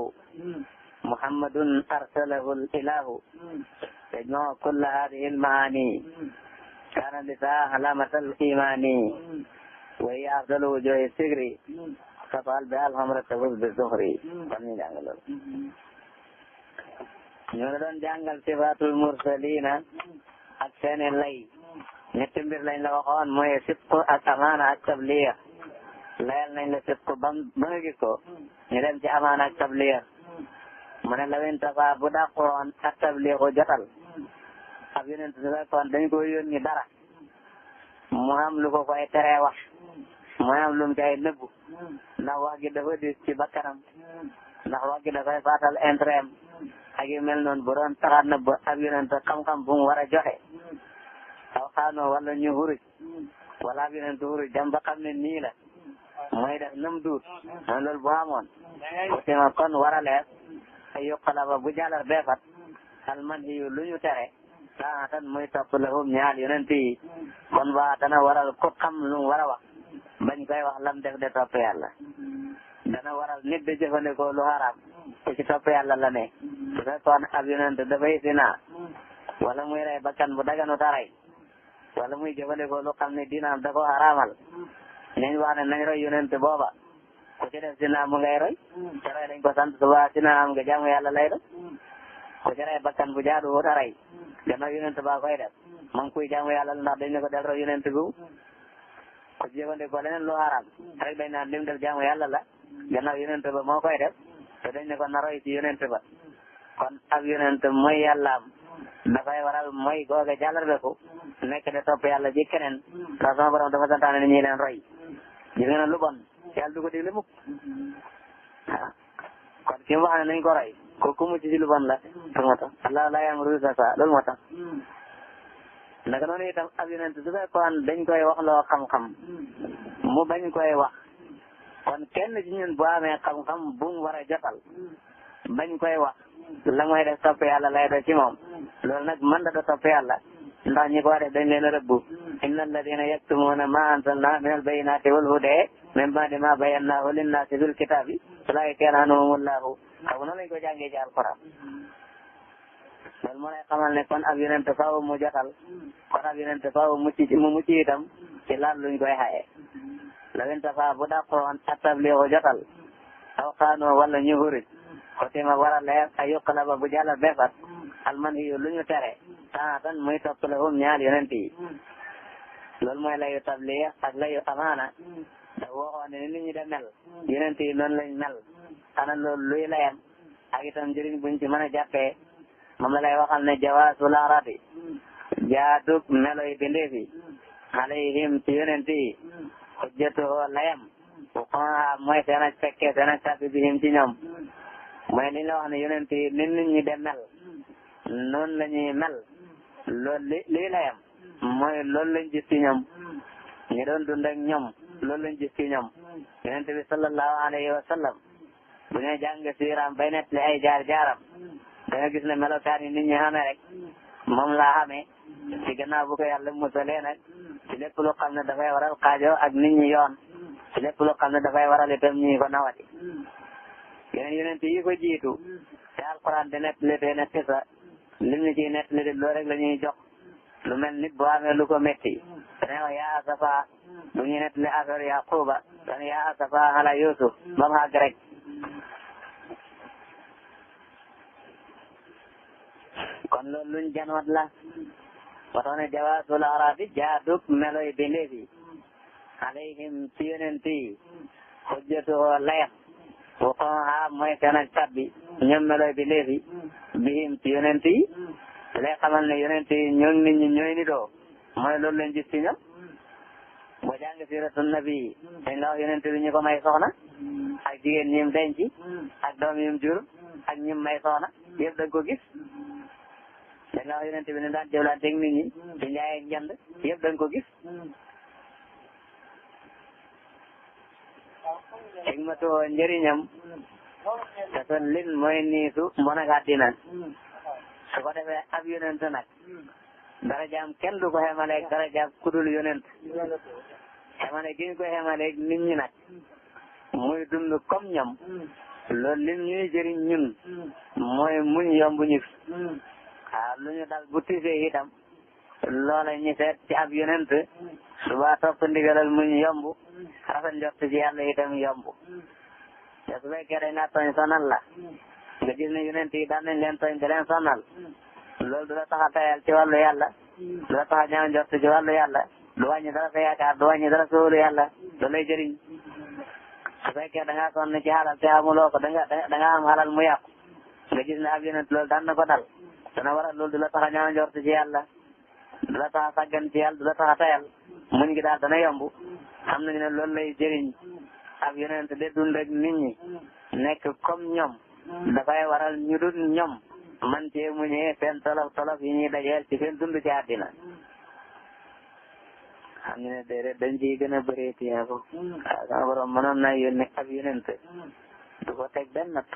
محمد أرسله الإله يجمع كل هذه المعاني كان لها علامة الإيمان وهي أفضل وجوه السجر فقال بها الحمر تفوز بالزهر ñu doon jàngal sifatul mursalina ak seeni lay ñetti mbir lañ la waxoon mooy sidqu ak amaana ak tabliya layal nañ la sidqu ba nga gis ko ñu dem ci amaana ak tabliya mu ne lawin tafa bu dàqoon ak tabliixu jotal ab yonent su fekkoon dañ ko yónni dara mu am lu ko koy teree wax mu am lu mu cay nëbbu ndax wax gi dafa dis ci bakkanam ndax wax gi dafay faatal intérêt am ak yu mel noonu bu doon taxaat na ba ab yonent xam-xam bu mu war a joxe aw xaanoo wala ñu huruj wala ab yonent huruj dem ba xam ne nii la mooy def nam duut man loolu bu amoon utima kon war a leer ay yuqalaba bu jàllar beefat alman hiyu lu ñu tere saatan muy topp lahum ñaal yonent yi kon ba dana waral ku xam lu mu war a wax bañ koy wax lam def de topp yàlla dana waral nit de jëfandikoo lu haram te ci topp yàlla la ne su fekkoon ab yonent dafay sinaa wala muy rey bakkan bu daganu taray wala muy jëfandikoo lu xam ne dinaam da ko haramal nañ wax ne nañ roy yonent booba ku ci def dina mu ngay roy te roy lañ ko sant suba dina am nga jaamu yàlla lay def ku ci rey bakkan bu jaadu wut a rey gannaaw yonent ba koy def man kuy jaamu yàlla ndax dañ ne ko del roy yonent bi ku ci jëfandikoo leneen lu haram rek dañ naan lim def jaamu yàlla la gannaaw yonent ba moo koy def te dañ ne ko na roy ci yonent ba kon ab yonent mooy yàllaam dafay waral mooy googe jàllarbeku nekk de topp yàlla ji keneen ndax sama borom dafa santaane ni ñi leen roy gis nga ne lu bon yàlla du ko digle mukk waaw kon ki mu wax ne nañ ko roy kooku mucc ci lu bon la loolu moo tax Allah la yamru sa loolu moo tax naka noonu itam ab yonent su fekkoon dañ koy wax loo xam-xam mu bañ koy wax kon kenn ci ñun bu amee xam-xam bu mu war a jotal bañ koy wax la mooy def topp yàlla lay def ci moom loolu nag mën da topp yàlla ndax ñi ko def dañ leen a rëbbu inna alladina yaktumuna ma anzalna min albayinati wal huda min ba'di ma bayyanahu linnasi fil kitabi ulaika yal'anuhumullahu xam noonu lañ ko jàngee ci alquran loolu moo lay xamal ne kon ab yonent faaw mu jotal kon ab yonent faaw mu mucc itam ci laal luñ koy xaye la wenta fa bu dàqoon attabliixu jotal aw xaanoo wala ñu hurit xotima war a leer ay yuqalaba bu jàlla befat alman hiyu lu ñu tere tan muy topp la hum ñaar yonent yi loolu mooy layu tabliix ak layu amaana da waxoon ne ni nit ñi de mel yonent yi noonu lañ mel ana loolu luy layam ak itam njëriñ buñ ci mën a jàppee moom la lay waxal ne jawaasul arati jaadug meloy bindeefi alayhim ci yonent yi hujjatuhu layam wuqaa mooy seen ak fekkee seen ak tàbbi bihim ci ñoom mooy li la wax ne yonent yi ni nit ñi de mel noonu la ñuy mel loolu lii layam mooy loolu lañ gis ci ñoom ñi doon dund ak ñoom loolu lañ gis ci ñoom yonent bi sallallahu alayhi wa sallam bu ñuy jàng siiraam bay nettali ay jaar-jaaram da nga gis ne melokaan yi nit ñi xamee rek moom laa xamee ci gannaaw bu ko yàlla musalee nag ci lépp lu xam ne dafay waral xaajoo ak nit ñi yoon ci lépp lu xam ne dafay waral itam ñi ko nawati yeneen yonent yi ko jiitu te alquran di nettali te ne xisa lim ñu ciy nettali loolu rek la ñuy jox lu mel nit boo amee lu ko métti dana wax yaa asafa bu ñuy nettali affaire Yaquba dana yaa asafa ala Yusuf ba mu àgg rek kon loolu luñ janoot la waxoon ne jawaasul arabi jaadug meloy bindeef yi alayhim ci yonent yi hujjatuhu layam wuqaa mooy seen ak tabbi ñoom meloy bindeef yi bihim ci yonent yi lay xamal ne yonent yi ñoom nit ñi ñooy ni doo mooy loolu lañ gis ci ñoom boo jàng siiratu nabi dañ la wax yonent bi ñu ko may soxna ak jigéen ñim denc ak doom yim jur ak ñim may soxna yëpp da nga ko gis dañ la wax yonent bi ne daan jëflante ak nit ñi ci njaay ak njënd yëpp da nga ko gis xigmatu njëriñam te lin mooy niisu mbon ak àddina su ko defee ab yonent nag darajaam kenn du ko xemaleeg darajaam kudul yonent xemale gi ñu ko xemaleeg nit ñi nag muy dund comme ñoom loolu lim ñuy jëriñ ñun mooy muñ yomb ñu waaw lu ñu dal bu tiisee itam loola ñu seet ci ab yonent suba topp ndigalal muñ yomb rafet njort ci yàlla itam yomb te su fekkee dañ la tooñ sonal la nga gis ne yonent yi daan nañ leen tooñ te leen sonal loolu du la tax a tayal ci wàllu yàlla du la tax a ñaaw njort ci wàllu yàlla du wàññi dara sa yaakaar du wàññi dara sa wóolu yàlla da lay jëriñ su fekkee da ngaa sonn ci xalal te amuloo ko da nga am xalal mu yàqu nga gis ne ab yonent loolu daan na ko dal dana waral loolu du la tax a ñaaw njort ci yàlla du la tax a sàggan ci yàlla du la tax a tayal muñ gi daal dana yomb xam nañu ne loolu lay jëriñ ab yonent de dund ak nit ñi nekk comme ñoom dafay waral ñu dul ñoom man cee muñee seen tolof yi ñuy dajeel ci seen dund ci àddina xam ne déedéet dañ ciy gën a bëree tiyaabo sama borom mënoon naa yónni ab yonent du ko teg benn natt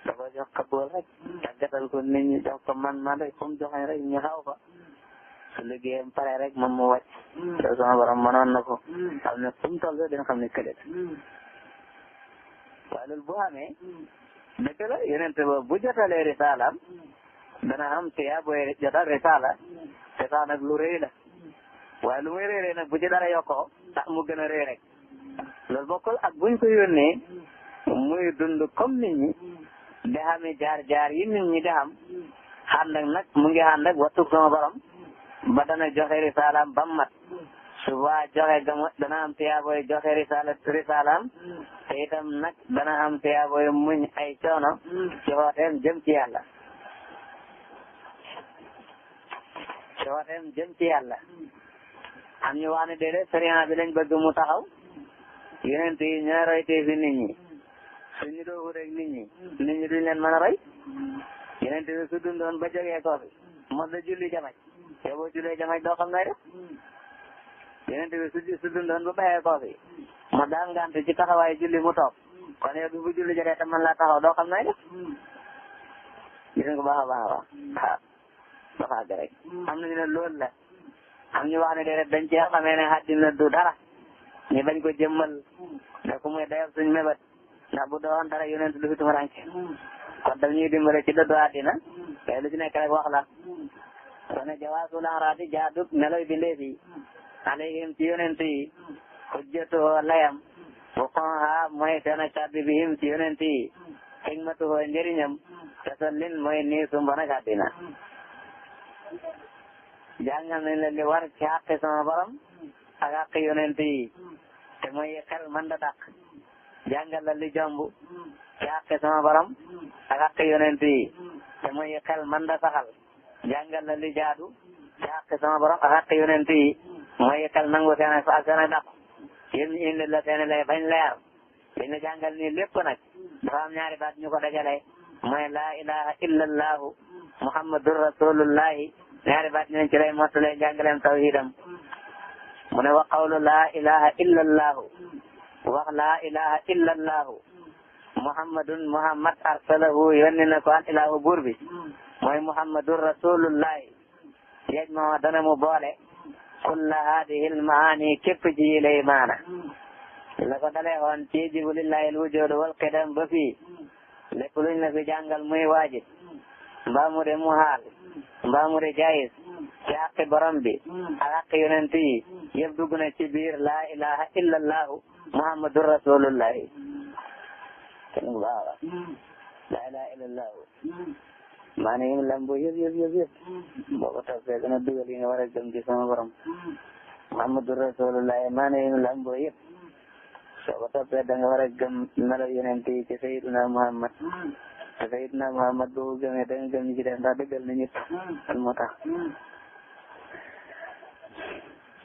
da ko jox kabool rek tàggatal ko nit ñi jox ko man rek fu mu joxee rek ñu xaw fa su liggéeyam pare rek moom mu wàcc te sama borom mënoon na ko xam ne fu mu toll dina xam ne këlet waaye loolu bu amee dëgg la yonent ba bu jotalee risalaam dana am tiyaa booy jotal risala te sax nag lu rëy la waaye lu muy rëy nag bu ci dara yokkoo tax mu gën a rëy rek loolu bokkul ak buñ ko yónnee muy dund comme nit ñi di xami jaar yi nit ñi di xam ànd ak nag mu ngi ànd ak wattu sama borom ba dana joxe risalaam ba mu mat suba joxe gama dana am tiyaaboy joxe risalaam te itam nag dana am tiyaaboy muñ ay coono ci xooteem jëm ci yàlla am ñu wax ne déedéet sariya bi lañ bëgg mu taxaw yonent yi ñooy roytee fi nit ñi suñu doogu rek nit ñi duñ leen mën a roy yonent bi su dundoon ba jógee ko fi mos na julli jamaj te boo jullee jamaj doo xam nooy def yonent bi su dundoon ba bàyyee ko fi mos daal ngant ci taxawaay julli mu toog kon yow bu julli jotee te mën laa taxaw doo xam nooy def gis nga ko baax a baax a baax dafa àgg rek am nañu ne loolu la am ñu wax ne déedéet dañ cee xamee ne àddina du dara ñu bañ ko jëmmal da ko muy dayab suñ mébét ndax bu doon dara yonent du fi tumuranke kon daf ñuy dimbale ci dëddu àddina te lu ci nekk rek wax la kon jawaasul araadi jaadug meloy bindeef yi alayhim ci yonent yi hujjatuhoo layam wuqoha mooy seen a kaddu bihim ci yonent yi xikmatuhoo njëriñam tasallin mooy nii su mbon ak àddina jàngal nañ la li war ci xaqi sama borom ak xaqi yonent yi te mooy xel man da dàq jàngal la li jomb ci xaqi sama borom ak xaqi yonent yi te mooy xel man da saxal jàngal la li jaadu ci xaqi sama borom ak xaqi yonent yi mooy xel nangu seen ak seen ak dàq yéen ñu indi la seen lay bañ leer li nga jàngal nii lépp nag dafa am ñaari baat ñu ko dajale mooy laa ilaha illa allahu muhammadur rasulullahi ñaari baat ñu ci lay mottalee jàngaleem tawhidam mu ne wa qawlu laa ilaha illa allahu wax laa ilaha illa allahu muhammadun muhammad arsalahu yónni na ko an ilahu buur bi mooy muhammadur rasulullahi yajma dana mu boole kulla hadihi almaani képp ci yi lay maana la ko dalee woon ci jibu lillahi alwujud wal qidam ba fii lépp luñ la fi jàngal muy waajib mbaa mu de mu haal mbaa mu de jaayis ci xaqi borom bi ak xaqi yonent yi yëpp dugg na ci biir laa ilaha illa allahu muhammadur rasulullahi laa ilaha illa allahu maa ne lambo yëpp boo ko toppee dana dugal yi nga war a gëm ci sama borom muhammadur rasulullahi maa ne lambo yëpp soo ko toppee da nga war a gëm melo yonent yi ci sayyiduna muhammad te sayyiduna muhammad boo ko gëmee da nga gëm ñi ci def ndax dëggal na ñëpp al moo tax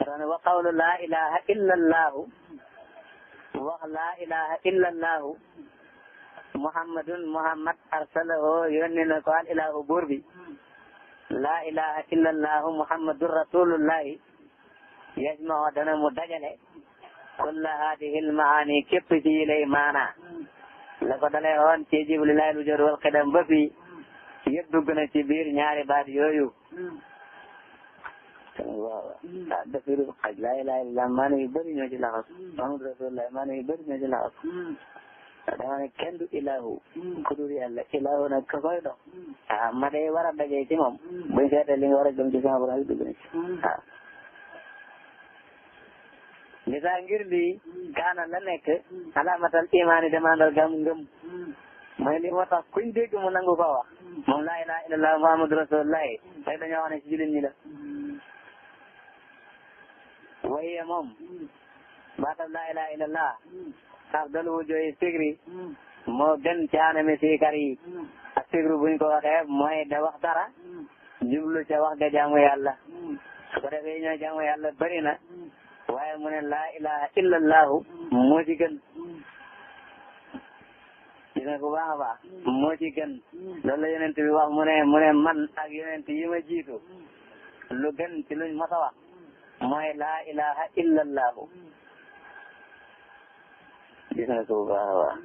dane wa qawlu laa ilaha illa allahu wax laa ilaha illa allahu muhammadun muhammad arsalahu yónni na ko al ilahu buur bi laa ilaha illa allahu muhammadur rasulullahi yajma'u dana mu dajale kulla hadihi almaani képp ci yi lay maana la ko dalee woon ci jiblillahi alwujud wal qidam ba fii yëpp dugg na ci biir ñaari baat yooyu waaw dafiru xaj laa ilaha illallah maana yu bëri ñoo ci laxas muhammadu rasulullah maana yu bëri ñoo ci laxas dama ne kenn du ilahu ku dul yàlla ilahu nag ka koy dox ma day war a dajee ci moom buñ seetee li nga war a gëm ci sama borom yi dugg na ci waaw li saa ngir lii kaana la nekk alamatal imaani demandal gam ngëm mooy li moo tax kuñ dégg mu nangu ko wax moom laa ilaha illallah muhammadu rasulullah rek dañoo wax ne ci jullit ñi la wahiya moom baatab laa ilaha illallah afdalu wujuhi sikri moo gën ci anami sikar yi ak sikru buñ ko waxee mooy da wax dara jublu ca wax ga jaamu yàlla su ko defee ñoo jaamu yàlla bëri na waaye mu ne laa ilaha illa allahu moo ci gën dina ko baax a baax moo ci gën loolu la yonent bi wax mu ne man ak yonent yi ma jiitu lu gën ci luñ mos a wax mooy laa ilaha illa allahu gis nga ko bu baax a baax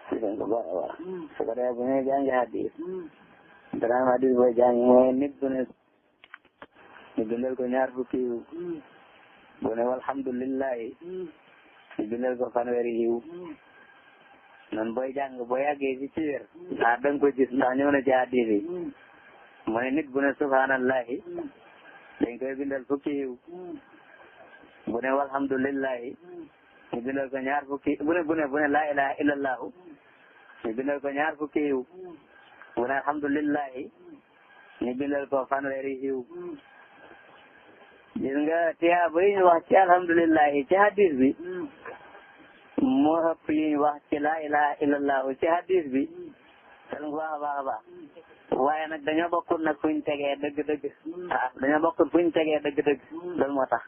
gis nga ko bu baax a baax su ko defee bu ñuy jàngi hadis dana am hadis boo jàng mooy nit bu ne ñu bindal ko ñaar fukki yiw bu ne walhamdulillahi ñu bindal ko fanweeri yiw noonu booy jàng boo yàggee ci ciir da nga ko gis ndax ñëw na ci hadis yi mooy nit bu ne subhanallahi dañ koy bindal fukki yiw bu ne walhamdulillahi ñu bindal ko ñaar fukki bu ne laa ilaha illallahu ñu bindal ko ñaar fukki yiw bu ne alhamdulillahi ñu bindal ko fanweeri yiw gis nga tiyaaba yi ñu wax ci alhamdulillahi ci hadis bi moo ëpp yi ñu wax ci laa ilaha illallahu ci hadis bi tan bu baax a baax a baax waaye nag dañoo bokkul nag fuñ tegee dëgg-dëgg dañoo bokkul fuñ tegee dëgg-dëgg loolu moo tax